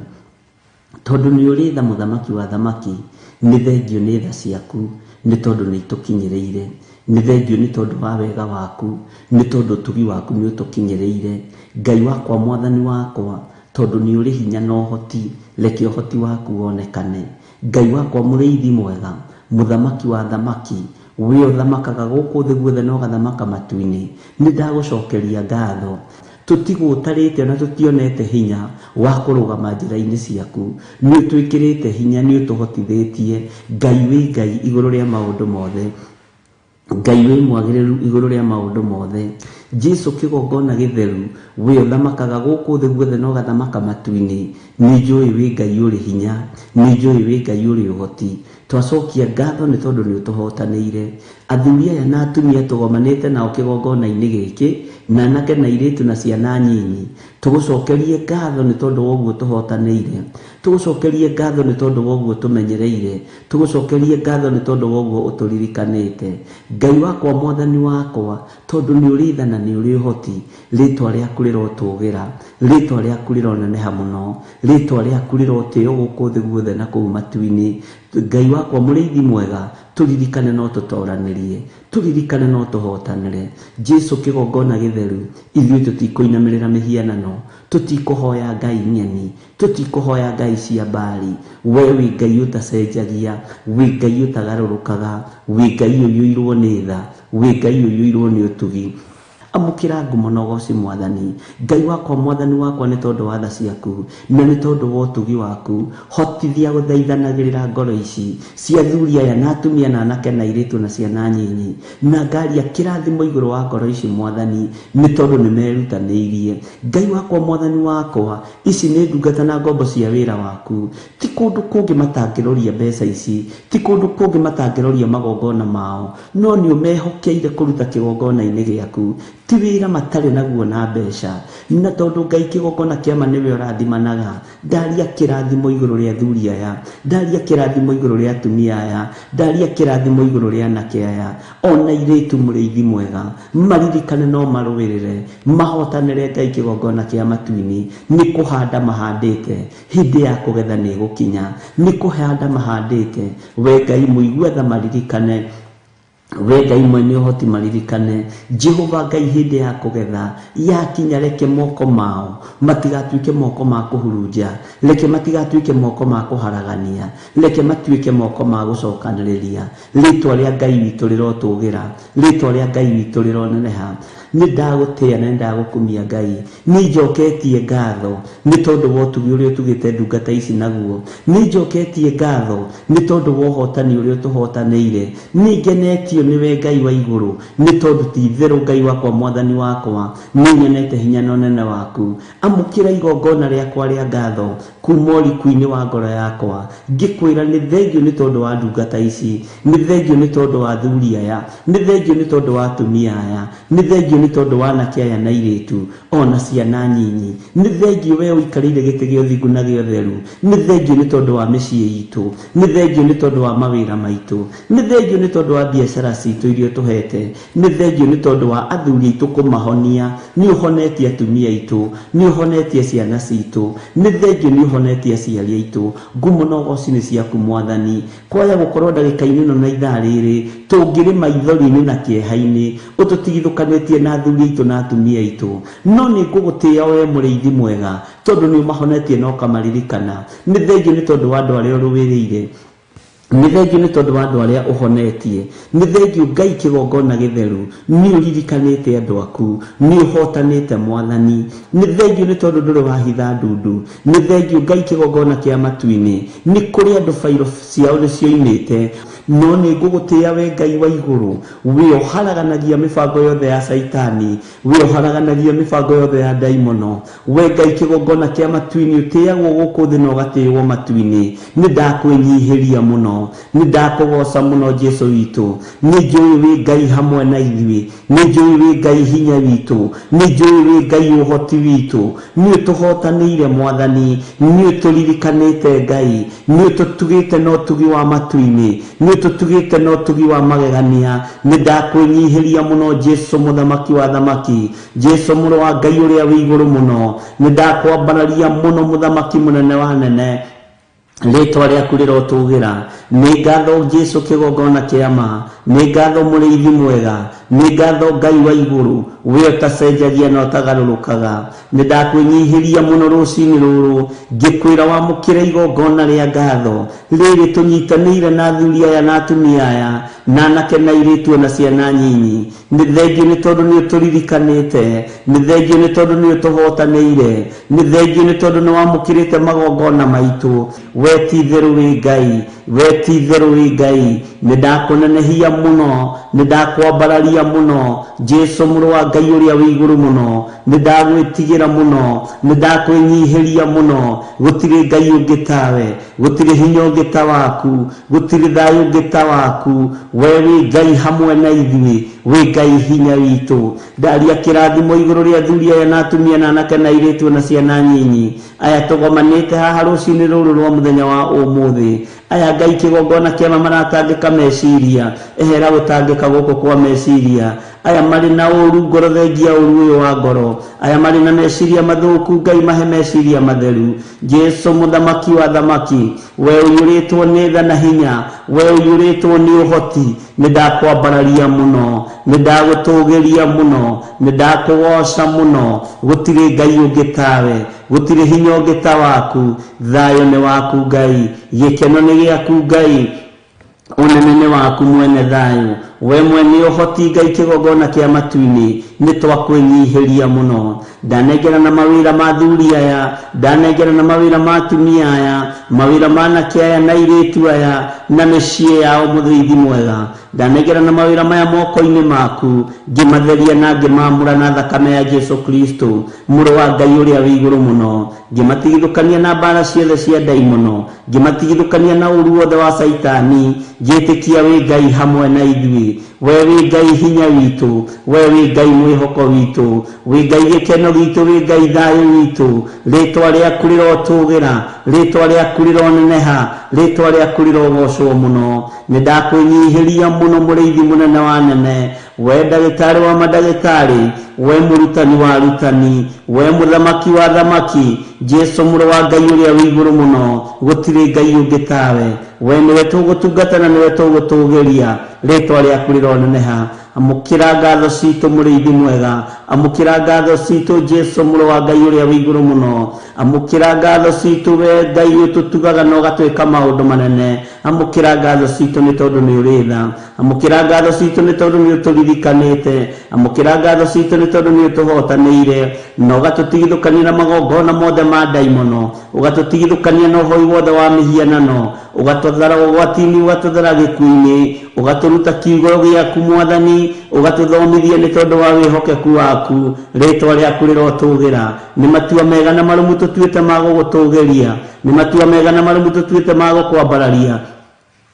Tondũ nĩ ũrĩ tha Mũthamaki wa athamaki, nĩ thengio nĩ tha ciaku, nĩ tondũ nĩ itũkinyĩrĩire. Nĩ thengio nĩ tondũ wa wega waku, nĩ tondũ ũtugi waku nĩ ũtũkinyĩrĩire. Ngai wakwa Mwathani wakwa, tondũ nĩ ũrĩ hinya na ũhoti, reke ũhoti waku wonekane. Ngai wakwa mũrĩithi mwega, Mũthamaki wa athamaki, we ũthamakaga gũkũ thĩ guothe na ũgathamaka matu-inĩ, nĩ ndagũcokeria ngatho. Tũtigũtarĩte ona tũtionete hinya wa kũrũgama njĩra-inĩ ciaku. Nĩ ũtwĩkĩrĩte hinya, nĩ ũtũhotithĩtie. Ngai wĩ Ngai igũrũ rĩa maũndũ mothe. Ngai wĩ mwagĩrĩru igũrũ rĩa maũndũ mothe. Jesu kĩgongona gĩtheru, we ũthamakaga gũkũ thĩ guothe na ũgathamaka matu-inĩ. Nĩ njũĩ wĩ Ngai ũrĩ hinya, nĩ njũĩ wĩ Ngai ũrĩ ũhoti. Twacokia ngatho nĩ tondũ nĩ ũtũhotanĩire. Athuri aya na atumia tũgomanĩte nao kĩgongona-inĩ gĩkĩ, na anake na airĩtu na ciana nyinyi, tũgũcokerie ngatho nĩ tondũ wa ũguo tũhotanĩire. Tũgũcokerie ngatho nĩ tondũ wa ũguo tũmenyereire. Tũgũcokerie ngatho nĩ tondũ wa ũguo ũtũririkanĩte. Ngai wakwa Mwathani wakwa, tondũ nĩ ũrĩ tha na nĩ ũrĩ ũhoti, rĩĩtwa rĩaku rĩrotũgĩra, rĩĩtwa rĩaku rĩroneneha mũno, rĩĩtwa rĩaku rĩrotĩo gũkũ thĩ guothe na kũu matu-inĩ. Ngai wakwa mũrĩithi mwega, tũririkane no tũtoranĩrie, tũririkane no tũhotanĩre. Jesu kĩgongona gĩtheru, ithuĩ tũtikũinamĩrĩra mĩhianano, tũtikũhoya ngai ng'eni, tũtikũhoya ngai cia Baali. We wĩ Ngai ũtacenjagia, wĩ Ngai ũtagarũrũkaga, wĩ Ngai ũiyũirwo nĩ tha, wĩ Ngai ũiyũirwo nĩ ũtugi. Amũkĩra ngumo na ũgoci Mwathani. Ngai wakwa Mwathani wakwa, nĩ tondũ wa tha ciaku na nĩ tondũ wa ũtugi waku, hotithia gũthaithanagĩrĩra ngoro ici cia athuri aya na atumia na anake na airĩtu na ciana nyinyi, na ngaria kĩrathimo igũrũ wa ngoro ici Mwathani, nĩ tondũ nĩ merutanĩirie. Ngai wakwa Mwathani wakwa, ici nĩ ndungata na ngombo cia wĩra waku. Ti kũndũ kũngĩ matangĩroria mbeca ici, ti kũndũ kũngĩ matangĩroria magongona mao, no nĩ ũmehokeire kũruta kĩgongona-inĩ gĩaku. Ti wĩra matarĩ naguo na mbeca, na tondũ Ngai kĩgongona kĩama nĩwe ũrathimanaga, ndaria kĩrathimo igũrũ rĩa athuri aya, ndaria kĩrathimo igũrũ rĩa atumia aya, ndaria kĩrathimo igũrũ rĩa anake aya, ona airĩtu mũrĩithi mwega, maririkane no marũĩrĩre, mahotanĩre Ngai kĩgongona kĩa matu-inĩ. Nĩ kũhanda mahandĩte, hĩndĩ ya kũgetha nĩ ĩgũkinya. Nĩ kũhanda mahandĩte, we Ngai mũigua tha maririkane, we Ngai mwene ũhoti maririkane. Jehova Ngai hĩndĩ ya kũgetha yakinya, reke moko mao matigatuĩke moko ma kũhurunja, reke matigatuĩke moko ma kũharagania, reke matuĩke moko ma gũcokanĩrĩria. Rĩĩtwa rĩa Ngai witũ rĩrotũgĩra, rĩĩtwa rĩa Ngai witũ rĩroneneha. Nĩ ndagũtĩa na nĩ ndagũkumia Ngai. Nĩ njoketie ngatho nĩ tondũ wa ũtugi ũrĩa ũtugĩte ndungata ici naguo. Nĩ njoketie ngatho nĩ tondũ wa ũhotani ũrĩa ũtũhotanĩire. Nĩ ngenetio nĩwe Ngai wa igũrũ, nĩ tondũ ti itherũ Ngai wakwa Mwathani wakwa, nĩ nyonete hinya na ũnene waku. Amũkĩra igongona rĩakwa rĩa ngatho kuma ũriku-inĩ wa ngoro yakwa, ngĩkwĩra nĩ thengio nĩ tondũ wa ndungata ici, nĩ thengio nĩ tondũ wa athuri aya, nĩ thengio nĩ tondũ wa atumia aya, nĩ thengio nĩ tondũ wa anake aya na airĩtu ona ciana nyinyi. Nĩ thengio we ũikarĩire gĩtĩ gĩa ũthingu na gĩa ũtheru. Nĩ thengio nĩ tondũ wa mĩciĩ itũ, nĩ thengio nĩ tondũ wa mawĩra maitũ, nĩ thengio nĩ tondũ wa biacara citũ iria ũtũhete, nĩ thengio nĩ tondũ wa athuri aitũ kũmahonia. Nĩ ũhonetie atumia aitũ, nĩ ũhonetie ciana citũ, nĩ thengio nĩ ũhonetie aciari aitũ. Ngumo na ũgoci nĩ ciaku Mwathani. Kwaya gũkorwo ndagĩka-inĩ ĩno na ithaa rĩrĩ tũngĩrĩ maithori-inĩ na kĩeha-inĩ, ũtũtigithũkanĩtie na athuri aitũ na atumia aitũ, no nĩ ngũgũtĩĩa we mũrĩithi mwega, tondũ nĩ ũmahonetie na ũkamaririkana. Nĩ thengio nĩ tondũ wa andũ arĩa ũrũĩrĩire. Nĩ thengiũ nĩ tondũ wa andũ arĩa ũhonetie. Nĩ thengiũ Ngai kĩgongona gĩtheru, nĩ ũririkanĩte andũ aku, nĩ ũhotanĩte Mwathani. Nĩ thengiũ nĩ tondũ ndũrĩ wahitha ndundu. Nĩ thengiũ Ngai kĩgongona kĩa matu-inĩ, nĩ kũrĩ andũ bairo ciao nĩ cioimĩte. No nĩ ngũgũtĩĩa wee Ngai wa igũrũ, wee ũharaganagia mĩbango yothe ya Caitani, wee ũharaganagia mĩbango yothe ya ndaimono. Wee Ngai kĩgongona kĩa matu-inĩ, ũtĩĩagwo gũkũ thĩ na ũgatĩĩwo matu-inĩ. Nĩ ndakwĩnyihĩria mũno, nĩ ndakũgooca mũno Jesu witũ. Nĩ njũĩ wĩ Ngai hamwe na ithuĩ, nĩ njũĩ wĩ Ngai hinya witũ, nĩ njũĩ wĩ Ngai ũhoti witũ. Nĩ ũtũhotanĩire Mwathani, nĩ ũtũririkanĩte Ngai, nĩ ũtũtugĩte na ũtugi wa matu-inĩ, nĩ ũtũtugĩte na ũtugi wa magegania. Nĩ ndakwĩnyihĩria mũno Jesu mũthamaki wa athamaki, Jesu mũrũ wa Ngai ũrĩa wĩ igũrũ mũno. Nĩ ndakwambararia mũno mũthamaki mũnene wa anene, rĩtwa rĩaku rĩrotũgĩra. Nĩ ngatho Jesu kĩgongona kĩa ma, nĩ ngatho mũrĩithi mwega, nĩ ngatho Ngai wa igũrũ, we ũtacenjagia na ũtagarũrũkaga. Nĩ ndakwĩnyihĩria mũno rũcinĩ rũrũ, ngĩkwĩra wamũkĩre igongona rĩa ngatho rĩrĩ tũnyitanĩire na athuri aya na atumia aya, na anake na airĩtu ona ciana nyinyi. Nĩ thengiũ nĩ tondũ nĩ ũtũririkanĩte, nĩ thengiũ nĩ tondũ nĩ ũtũhotanĩire, nĩ thengiũ nĩ tondũ nĩ wamũkĩrĩte magongona maitũ. We ti itherũ wĩ Ngai, we ti itherũ wĩ Ngai. Nĩ ndakũnenehia mũno, nĩ ndakwambararia mũno, Jesu mũrũ wa Ngai ũrĩa wĩ igũrũ mũno. Nĩ ndagwĩtigĩra mũno, nĩ ndakwĩnyihĩria mũno. Gũtirĩ Ngai ũngĩ tawe, gũtirĩ hinya ũngĩ ta waku, gũtirĩ thayũ ũngĩ ta waku. We wĩ Ngai hamwe na ithuĩ, wĩ Ngai hinya witũ. Ndaria kĩrathimo igũrũ rĩa athuri aya na atumia na anake na airĩtu na ciana nyinyi, aya tũgomanĩte haha rũcinĩ rũrũ rwa mũthenya wa ũmũthĩ. Aya Ngai kĩgongona kĩama maratangĩka meciria, ehera gũtangĩka gũkũ kwa meciria. Aya marĩ na ũru ngoro, thengia ũru ũyũ wa ngoro. Aya marĩ na meciria mathũku, Ngai mahe meciria matheru. Jesu mũthamaki wa athamaki, we ũiyũrĩtwo nĩ tha na hinya, we ũiyũrĩtwo nĩ ũhoti, nĩ ndakwambararia mũno, nĩ ndagũtũgĩria mũno, nĩ ndakũgooca mũno. Gũtirĩ Ngai ũngĩ tawe, gũtirĩ hinya ũngĩ ta waku. Thayũ nĩ waku Ngai, gĩkeno nĩ gĩaku Ngai, ũnene nĩ waku mwene thayũ. We mwene ũhoti Ngai kĩgongona kĩa matu-inĩ, nĩ twakwĩnyihĩria mũno. Ndanengera na mawĩra ma athuri aya, ndanengera na mawĩra ma atumia aya, mawĩra ma anake aya na airĩtu aya, na mĩciĩ yao mũthĩithi mwega. Ndanengera na mawĩra maya moko-inĩ maku, ngĩmatheria na ngĩmaamũra na thakame ya Jesu Kristo, mũrũ wa Ngai ũrĩa wĩ igũrũ mũno. Ngĩmatigithũkania na mbaara ciothe cia ndaimono, ngĩmatigithũkania na ũru wothe wa Caitani, ngĩĩtĩkia wĩ Ngai hamwe na ithuĩ. We wĩ Ngai hinya witũ, we wĩ Ngai mwĩhoko witũ, wĩ Ngai gĩkeno gitũ, wĩ Ngai thayũ witũ. Rĩtwa rĩaku rĩrotũgĩra, rĩtwa rĩaku rĩroneneha, rĩtwa rĩaku rĩrogocwo mũno. Nĩ ndakwĩnyihĩria mũno mũrĩithi mũnene wa anene, we ndagĩtarĩ wa mandagĩtarĩ, we mũrutani wa arutani, we mũthamaki wa athamaki, Jesu mũrũ wa Ngai ũrĩa wĩ igũrũ mũno. Gũtirĩ Ngai ũngĩ tawe. We nĩwe tũgũtungata na nĩwe tũgũtũgĩria, rĩtwa rĩaku rĩroneneha. Amũkĩra ngatho citũ mũrĩithi mwega, amũkĩra ngatho citũ Jesu mũrũ wa Ngai ũrĩa wĩ igũrũ mũno. Amũkĩra ngatho citũ we Ngai ũtũtugaga na ũgatwĩka maũndũ manene. Amũkĩra ngatho citũ nĩ tondũ nĩ ũrĩ tha. Amũkĩra ngatho citũ nĩ tondũ nĩ ũtũririkanĩte. Amũkĩra ngatho citũ nĩ tondũ nĩ ũtũhotanĩire na ũgatũtigithũkania na magongona mothe ma ndaimono, ũgatũtigithũkania na ũhoi wothe wa mĩhianano, ũgatũthara ũgwati-inĩ, ũgatũthara gĩkuũ-inĩ, ũgatũruta kiugo gĩaku Mwathani, ũgatũthomithia nĩ tondũ wa wĩhokeku waku. Rĩtwa rĩaku rĩrotũgĩra. Nĩ matua mega na marũmu tũtuĩte ma gũgũtũgĩria, nĩ matua mega na marũmu tũtuĩte ma gũkwambararia,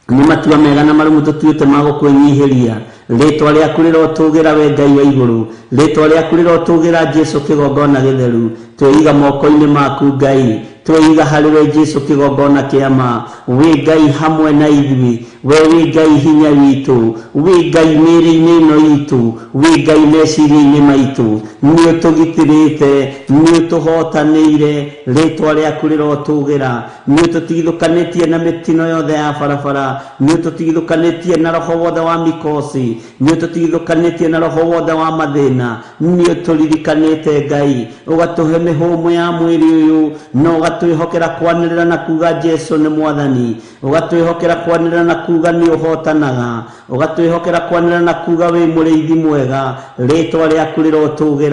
nĩ matua mega na marũmu tũtuĩte ma gũkwĩnyihĩria. Rĩtwa rĩaku rĩrotũgĩra we Ngai wa igũrũ, rĩtwa rĩaku rĩrotũgĩra Jesu kĩgongona gĩtheru. Tweiga moko-inĩ maku Ngai, tweiga harĩ we Jesu kĩgongona kĩa ma. Wĩ Ngai hamwe na ithuĩ, We wĩ Ngai hinya witũ, wĩ Ngai mĩĩrĩ-inĩ ĩno itũ, wĩ Ngai meciria-inĩ maitũ. Nĩ ũtũgitĩrĩte, nĩ ũtũhotanĩire, rĩtwa rĩaku rĩrotũgĩra. Nĩ ũtũtigithũkanĩtie na mĩtino yothe ya barabara, nĩ ũtũtigithũkanĩtie na roho wothe wa mikosi, nĩ ũtũtigithũkanĩtie na roho wothe wa mathĩna. Nĩ ũtũririkanĩte Ngai, ũgatũhe mĩhũmũ ya mwĩrĩ ũyũ, na ũgatwĩhokera kwanĩrĩra na kuga Jesu nĩ mwathani, ũgatwĩhokera kwanĩrĩra na kuga nĩ ũhotanaga, ũgatwĩhokera kwanĩrĩra na kuga wĩ mũrĩithi mwega. Rĩtwa rĩaku rĩrotũgĩra.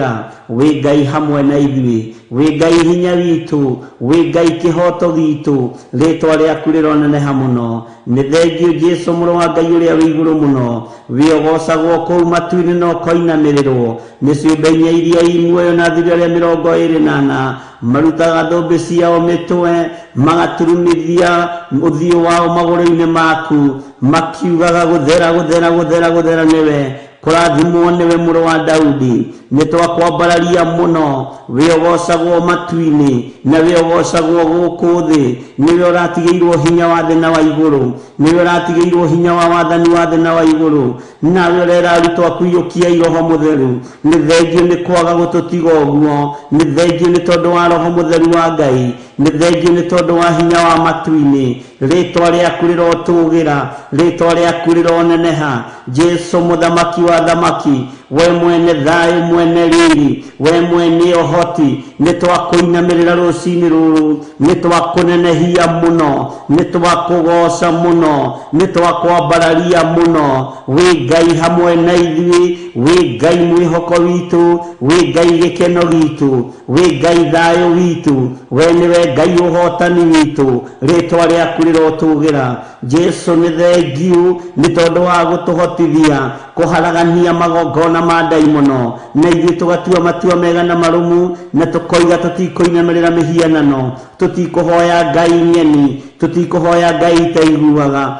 Wĩ Ngai hamwe na ithuĩ, wĩ Ngai hinya witũ, wĩ Ngai kĩhoto gitũ. Rĩtwa rĩaku rĩroneneha mũno. Nĩ thengio Jesu mũrũ wa Ngai ũrĩa wĩ igũrũ mũno, wĩ ũgocagwo kũu matu-inĩ na ũkoinamĩrĩrwo nĩ ciũmbe inya iria i muoyo na athuri arĩa 24 marutaga thũmbĩ ciao mĩtwe, magaturumithia ũthiũ wao magũrũ-inĩ maku, makiugaga gũthera gũthera gũthera gũthera nĩwe, kũrathimwo nĩwe mũrũ wa Daudi. Nĩ twakwambararia mũno, wĩ ũgocagwo matu-inĩ na wĩ ũgocagwo gũkũ thĩ. Nĩwe ũratigĩirwo hinya wa thĩ na wa igũrũ, nĩwe ũratigĩirwo hinya wa wathani wa thĩ na wa igũrũ. Nawe ũrera arutwo aku iyũkiai Roho Mũtheru. Nĩ thengio nĩ kwaga gũtũtiga ũguo, nĩ thengio nĩ tondũ wa Roho Mũtheru wa Ngai, nĩ thengio nĩ tondũ wa hinya wa matu-inĩ. Rĩtwa rĩaku rĩrotũgĩra, rĩtwa rĩaku rĩroneneha. Jesu mũthamaki wa thamaki, we mwene thayũ, mwene riri, we mwene ũhoti, nĩ twakũinamĩrĩra rũcinĩ rũrũ, nĩ twakũnenehia mũno, nĩ twakũgoca mũno, nĩ twakwambararia mũno. Wĩ Ngai hamwe na ithuĩ, wĩ Ngai mwĩhoko witũ, wĩ Ngai gĩkeno gitũ, wĩ Ngai thayũ witũ, we nĩwe Ngai ũhotani witũ. Rĩtwa rĩaku rĩrotũgĩra. Jesu nĩ thengiũ nĩ tondũ wa gũtũhotithia kũharagania magongona ma ndaimono, na ithuĩ tũgatua matua mega na marũmu, na tũkoiga tũtikũinamĩrĩra mĩhianano, tũtikũhoya Ngai ng'eni, tũtikũhoya Ngai itaiguaga,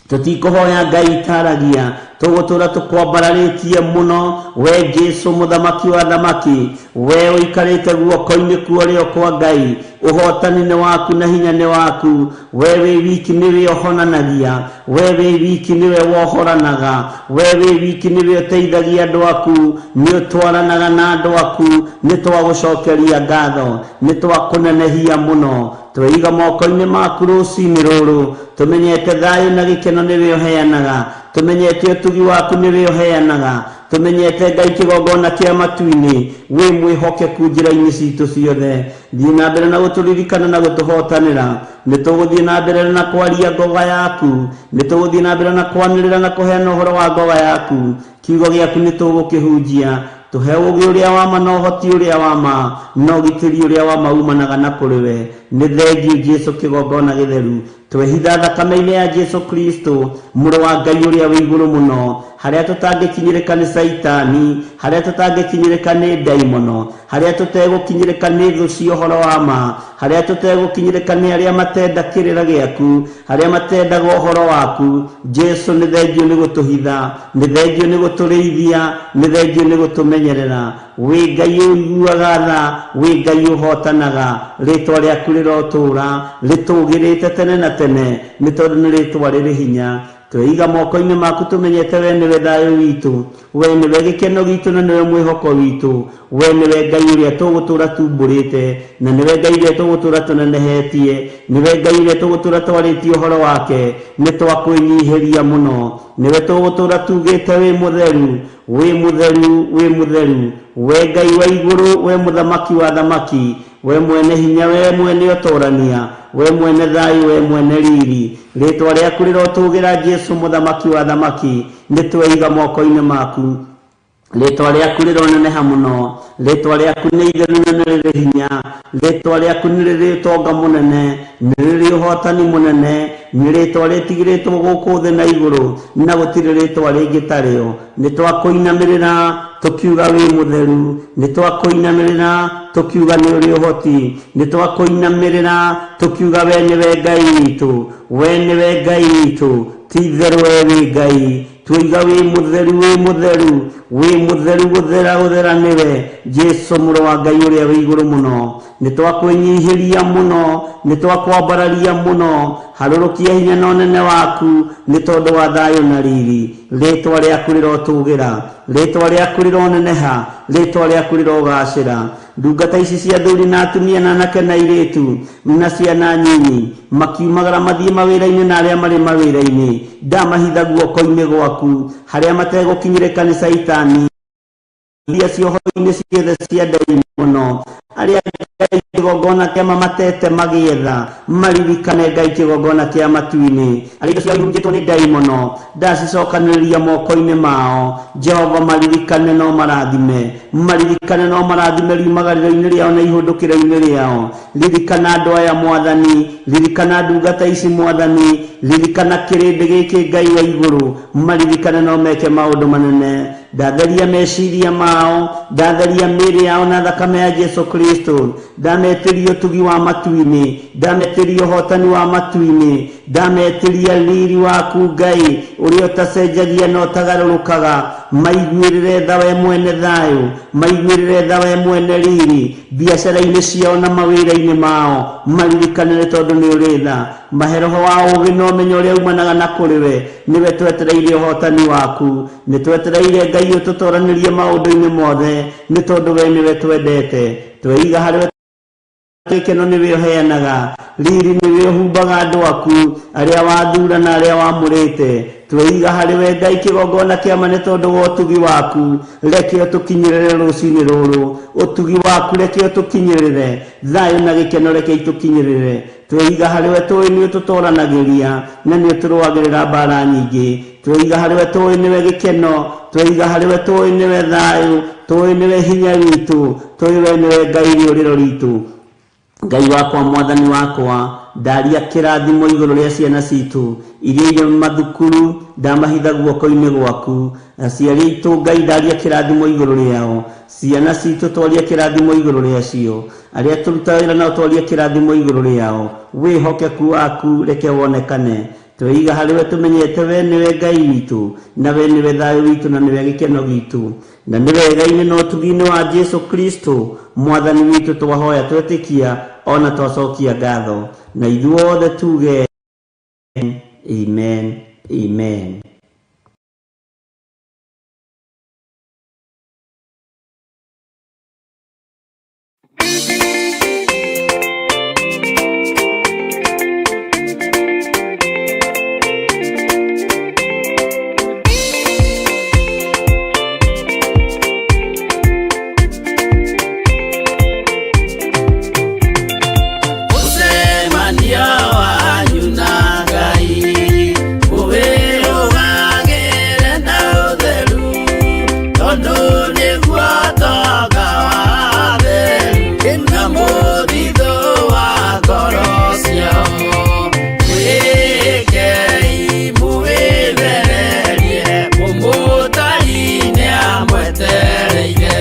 tũtikũhoya Ngai itaragia, tũgũtũra tũkwambararĩtie mũno. We Jesu mũthamaki wa thamaki, we ũikarĩte guoko-inĩ kwa ũrĩo kwa Ngai, ũhotani nĩ waku na hinya nĩ waku. We wĩ wiki nĩwe ũhonanagia, we wĩ wiki nĩwe wohoranaga, we wĩ wiki nĩwe ũteithagia andũ aku, nĩ ũtwaranaga na andũ aku. Nĩ twagũcokeria ngatho, nĩ twakũnenehia mũno. Tweiga moko-inĩ maku rũcinĩ rũrũ, tũmenyete thayũ na gĩkeno nĩwe ũheanaga, tũmenyete ũtugi waku nĩwe ũheanaga, tũmenyete Ngai kĩgongona kĩa matu-inĩ, wĩ mwĩhokeku njĩra-inĩ citũ ciothe. Thiĩ na mbere na gũtũririkana na gũtũhotanĩra. Nĩ tũgũthiĩ na mbere na kwaria ngoga yaku, nĩ tũgũthiĩ na mbere na kwanĩrĩra na kũheana ũhoro wa ngoga yaku. Kiugo gĩaku nĩ tũgũkĩhunjia. Tũhe ũũgĩ ũrĩa wa ma na ũhoti ũrĩa wa ma na ũgitĩri ũrĩa wa ma umanaga na kũrĩ we. Nĩ thengio Jesu kĩgongona gĩtheru. Twehitha thakame-inĩ ya Jesu Kristo mũrũ wa Ngai ũrĩa wĩ igũrũ mũno, harĩa tũtangĩkinyĩrĩka nĩ Caitani, harĩa tũtangĩkinyĩrĩka nĩ ndaimono, harĩa tũtegũkinyĩrĩka nĩ thũ cia ũhoro wa ma, harĩa tũtegũkinyĩrĩka nĩ arĩa matenda kĩrĩra gĩaku, harĩa matendaga ũhoro waku. Jesu nĩ thengio nĩ gũtũhitha, nĩ thengio nĩ gũtũrĩithia, nĩ thengio nĩ gũtũmenyerera. Wĩ Ngai ũiguaga tha, wĩ Ngai ũhotanaga. Rĩtwa rĩaku rĩrotũra rĩtũgĩrĩte tene na tene, nĩ tondũ nĩ rĩtwa rĩrĩ hinya. Tweiga moko-inĩ maku tũmenyete we nĩwe thayũ witũ, we nĩwe gĩkeno gitũ na nĩwe mwĩhoko witũ, we nĩwe Ngai ũrĩa tũgũtũra tumbũrĩte, na nĩwe Ngai ũrĩa tũgũtũra tũnenehetie, nĩwe Ngai ũrĩa tũgũtũra twarĩtie ũhoro wake. Nĩ twakwĩnyihĩria mũno, nĩwe tũgũtũra tugĩte wĩ mũtheru, wĩ mũtheru, wĩ mũtheru. We Ngai wa igũrũ, we mũthamaki wa thamaki, we mwene hinya, we mwene ũtorania, we mwene thayũ, we mwene riri. Rĩtwa rĩaku rĩrotũgĩra Jesu mũthamaki wa thamaki. Nĩ tweiga moko-inĩ maku. Rĩtwa rĩaku rĩroneneha mũno, rĩtwa rĩaku nĩ itheru na nĩ rĩrĩ hinya, rĩtwa rĩaku nĩ rĩrĩ ũtonga mũnene, nĩ rĩrĩ ũhotani mũnene, nĩ rĩtwa rĩtigĩrĩtwo gũkũ thĩ na igũrũ, na gũtirĩ rĩtwa rĩngĩ tarĩo. Nĩ twakũinamĩrĩra tũkiuga wĩ mũtheru, nĩ twakũinamĩrĩra tũkiuga nĩ ũrĩ ũhoti, nĩ twakũinamĩrĩra tũkiuga we nĩwe Ngai witũ, we nĩwe Ngai witũ. Ti itherũ we wĩ Ngai. Tuoiga wĩ mũtheru, wĩ mũtheru, wĩ mũtheru, gũthera gũthera nĩwe Jesu mũrũ wa Ngai ũrĩa wĩ igũrũ mũno. Nĩ twakwĩnyihĩria mũno, nĩ twakwambararia mũno, harũrũkia hinya na ũnene waku nĩ tondũ wa thayũ na riri. Rĩtwa rĩaku rĩrotũgĩra, rĩtwa rĩaku rĩroneneha, rĩtwa rĩaku rĩrogacĩra. Ndungata ici cia athuri na atumia na anake na airĩtu na ciana nyinyi makiumagara mathiĩ mawĩra-inĩ na arĩa marĩ mawĩra-inĩ, ndamahitha guoko-inĩ gwaku harĩa mategũkinyĩrĩka nĩ Caitani, iria cioho-inĩ ciothe cia ndaimono, arĩa Ngai kĩgongona kĩa mamatete magĩetha, maririkane Ngai kĩgongona kĩa matu-inĩ, arĩa indo ciao ihunjĩtwo nĩ ndaimono, ndacicokanĩrĩria moko-inĩ mao. Jehova maririkane no marathime, maririkane no marathime riumagarĩro-inĩ rĩao na ihũndũkĩro-inĩ rĩao. Ririkana andũ aya Mwathani, ririkana ndungata ici Mwathani, ririkana kĩrĩndĩ gĩkĩ Ngai wa igũrũ, maririkane no meke maũndũ manene. Ndatheria meciria mao, ndatheria mĩĩrĩ yao na thakame ya Jesu Kristo, ndametĩria ũtugi wa matu-inĩ, ndametĩria ũhotani wa matu-inĩ, ndametĩria riri waku Ngai ũrĩa ũtacenjagia na ũtagarũrũkaga. Maiguĩrĩre tha we mwene thayũ, maiguĩrĩre tha we mwene riri, biacara-inĩ ciao na mawĩra-inĩ mao, maririkane nĩ tondũ nĩ ũrĩ tha. Mahe roho wa ũũgĩ na ũmenyo ũrĩa umanaga na kũrĩ we, nĩwe twetereire ũhotani waku, nĩ twetereire Ngai ũtũtoranĩrie maũndũ-inĩ mothe, nĩ tondũ we nĩwe twendete. Tweiga harĩ we gĩkeno nĩwe ũheanaga, riri nĩwe ũhumbaga andũ aku arĩa wathura na arĩa wamũrĩte. Tweiga harĩ we Ngai kĩgongona kĩa ma nĩ tondũ wa ũtugi waku, reke ũtũkinyĩrĩre rũcinĩ rũrũ, ũtugi waku reke ũtũkinyĩrĩre, thayũ na gĩkeno reke itũkinyĩrĩre. Tweiga harĩ we tũĩ nĩ ũtũtoranagĩria na nĩ ũtũrũagĩrĩra mbara nyingĩ. Tweiga harĩ we tũĩ nĩwe gĩkeno, tweiga harĩ we tũĩ nĩwe thayũ, tũĩ nĩwe hinya witũ, tũĩ we nĩwe Ngai rĩũrĩro ritũ. Ngai wakwa, Mwathani wakwa, ndaria kĩrathimo igũrũ rĩa ciana citũ iria irĩ mathukuru, ndamahitha guoko-inĩ gwaku. Aciari aitũ Ngai, ndaria kĩrathimo igũrũ rĩao. Ciana citũ twaria kĩrathimo igũrũ rĩacio. Arĩa tũrutaga wĩra nao twaria kĩrathimo igũrũ rĩao. Wĩhokeku waku reke wonekane. Tweiga harĩ we tũmenyete we nĩwe Ngai witũ, na we nĩwe thayũ witũ, na nĩwe gĩkeno gitũ, na nĩ wega-inĩ na ũtugi-inĩ wa Jesu Kristo Mwathani witũ twahoya twetĩkia ona twacokia ngatho, na ithuothe tuge amen, amen. Mũcemanio wanyu na Ngai ũwĩrũgagĩre na ũtheru, tondũ nĩguo ũtonga wa atheru na mũthithũ wa ngoro ciao. Mwĩkei mũwĩthererie, mũmũtari nĩamwetereire.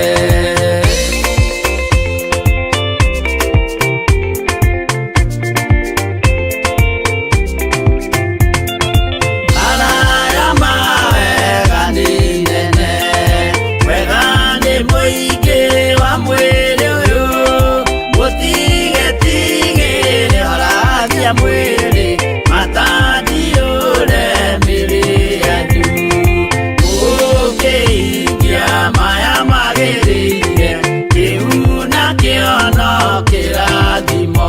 Araya mawega nĩ nene, wega nĩ mũingĩ wa mwĩrĩ ũyũ, mũtigetigĩre horagia mwĩrĩ, matandiũre mĩrĩ yanyu. Mũkĩhingia maya magĩrĩire, kĩu nakĩo no kĩrathimo.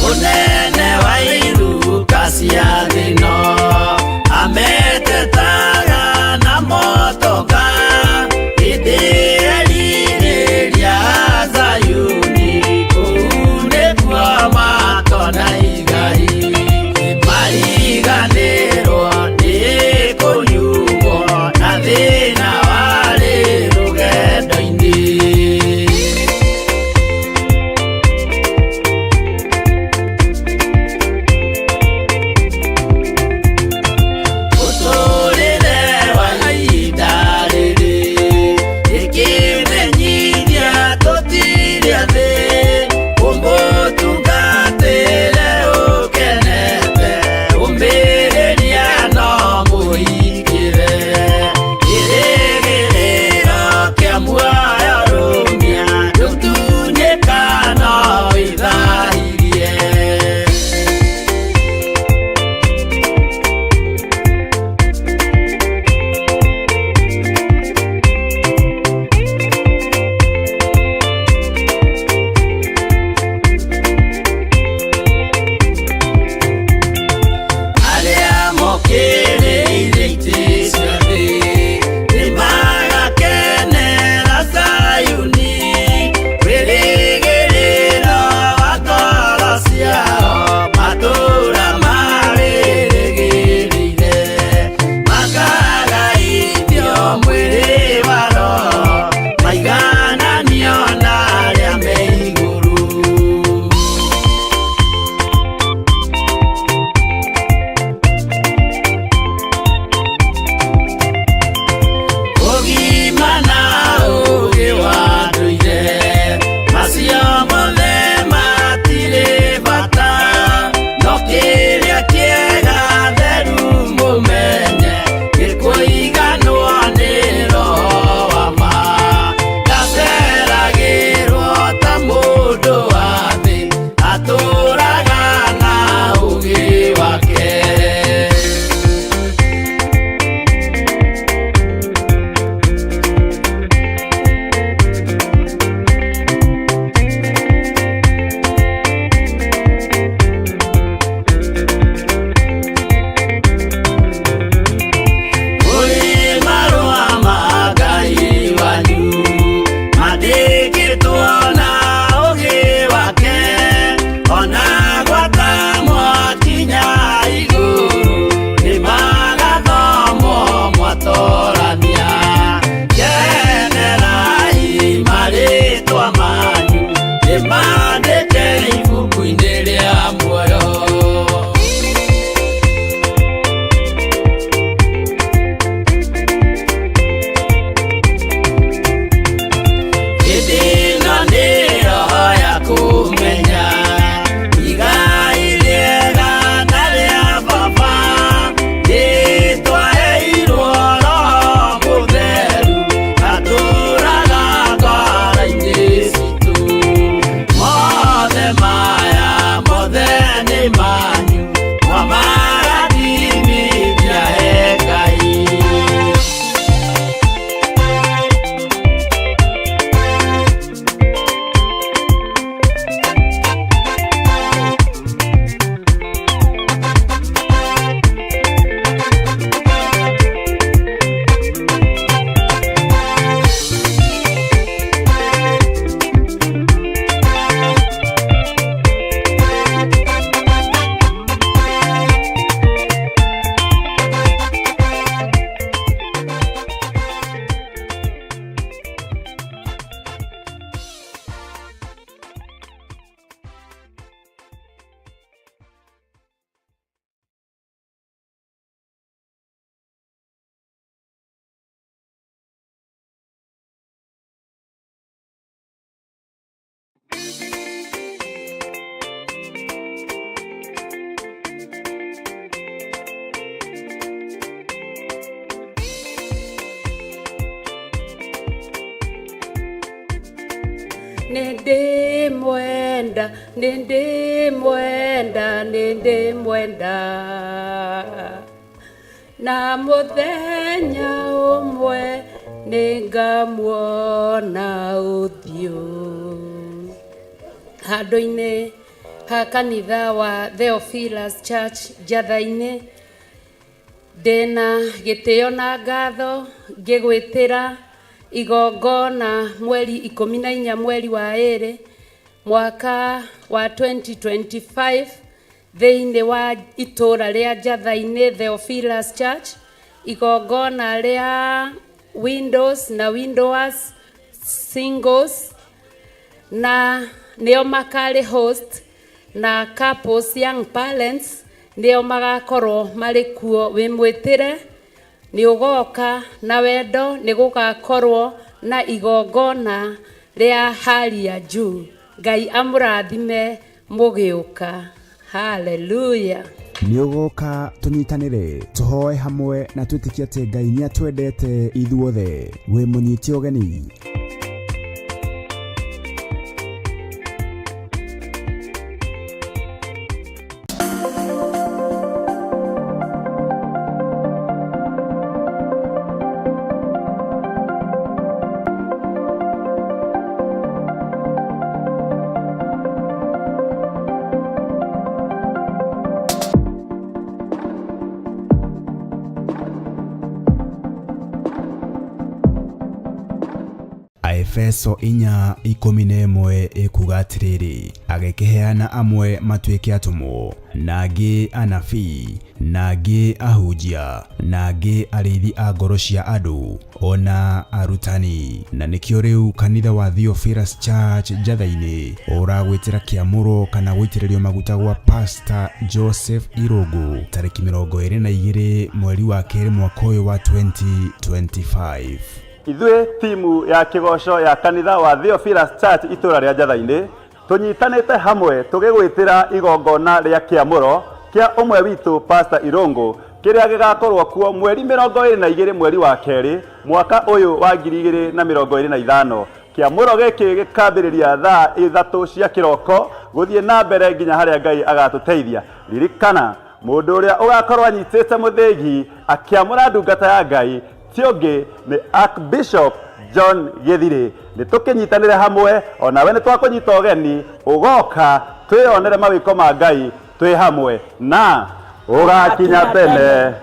Mũnene wa iruka cia thĩno ametetaga na motoka, hĩndĩ erire Nĩ ndĩmwenda, nĩ ndĩmwenda, nĩ ndĩmwenda. Na mũthenya ũmwe nĩ ngamuona ũthiũ. Handũ-inĩ ha kanitha wa Theophilus Church Njatha-inĩ, ndĩna gĩtĩo na ngatho ngĩgwĩtĩra igongona mweri 14 mweri wa ĩrĩ mwaka wa 2025 thĩinĩ wa itũra rĩa Njatha-inĩ Theophilus Church, igongona rĩa windows na widowers, singles na nĩo makarĩ host na couples, young parents nĩo magakorwo marĩ kuo. Wĩ mwĩtĩre nĩ ũgoka na wendo, nĩ gũgakorwo na igongona rĩa hali ya juu. Ngai amũrathime mũgĩũka. Haleluya. Nĩ ũgoka tũnyitanĩre, tũhoe hamwe na twĩtĩkie atĩ Ngai nĩ atwendete ithuothe. Wĩ mũnyite ũgeni. Aefeso 4:11 ĩkuga atĩrĩrĩ, agĩkĩheana amwe matuĩke atũmwo, na angĩ anabii, na angĩ ahunjia, na angĩ arĩithi a ngoro cia andũ, o na arutani. Na nĩkĩo rĩu kanitha wa Theophilus Church Njatha-inĩ ũragwĩtĩra kĩamũro kana gũitĩrĩrio maguta gwa Pastor Joseph Irũngũ tarĩki 22 mweri wa kerĩ mwaka ũyũ wa 2025. Ithuĩ timu ya kĩgoco ya kanitha wa Theophilus Church itũra rĩa Njatha-inĩ tũnyitanĩte hamwe tũgĩgwĩtĩra igongona rĩa kĩamũro kĩa ũmwe witũ Pastor Irũngũ kĩrĩa gĩgakorwo kuo mweri 22 mweri wa kerĩ mwaka ũyũ wa 2025. Kĩamũro gĩkĩ gĩkambĩrĩria thaa 3 cia kĩroko gũthiĩ na mbere nginya harĩa Ngai agatũteithia. Ririkana mũndũ ũrĩa ũgakorwo anyitĩte mũthĩgi akĩamũra ndungata ya Ngai ti ũngĩ nĩ Archbishop John Gĩthirĩ. Nĩ tũkĩnyitanĩre hamwe, onawe nĩ twakũnyita ũgeni ũgoka twĩyonere mawĩko ma Ngai twĩ hamwe na ũgakinya tene.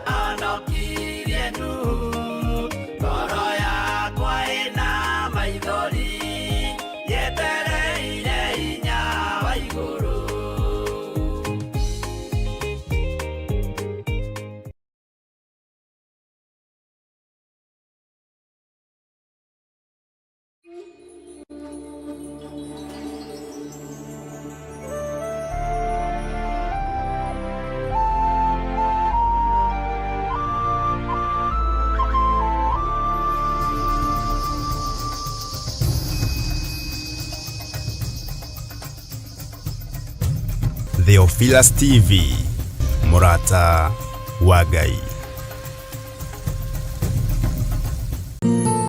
Theophilus TV, mũrata wa Ngai.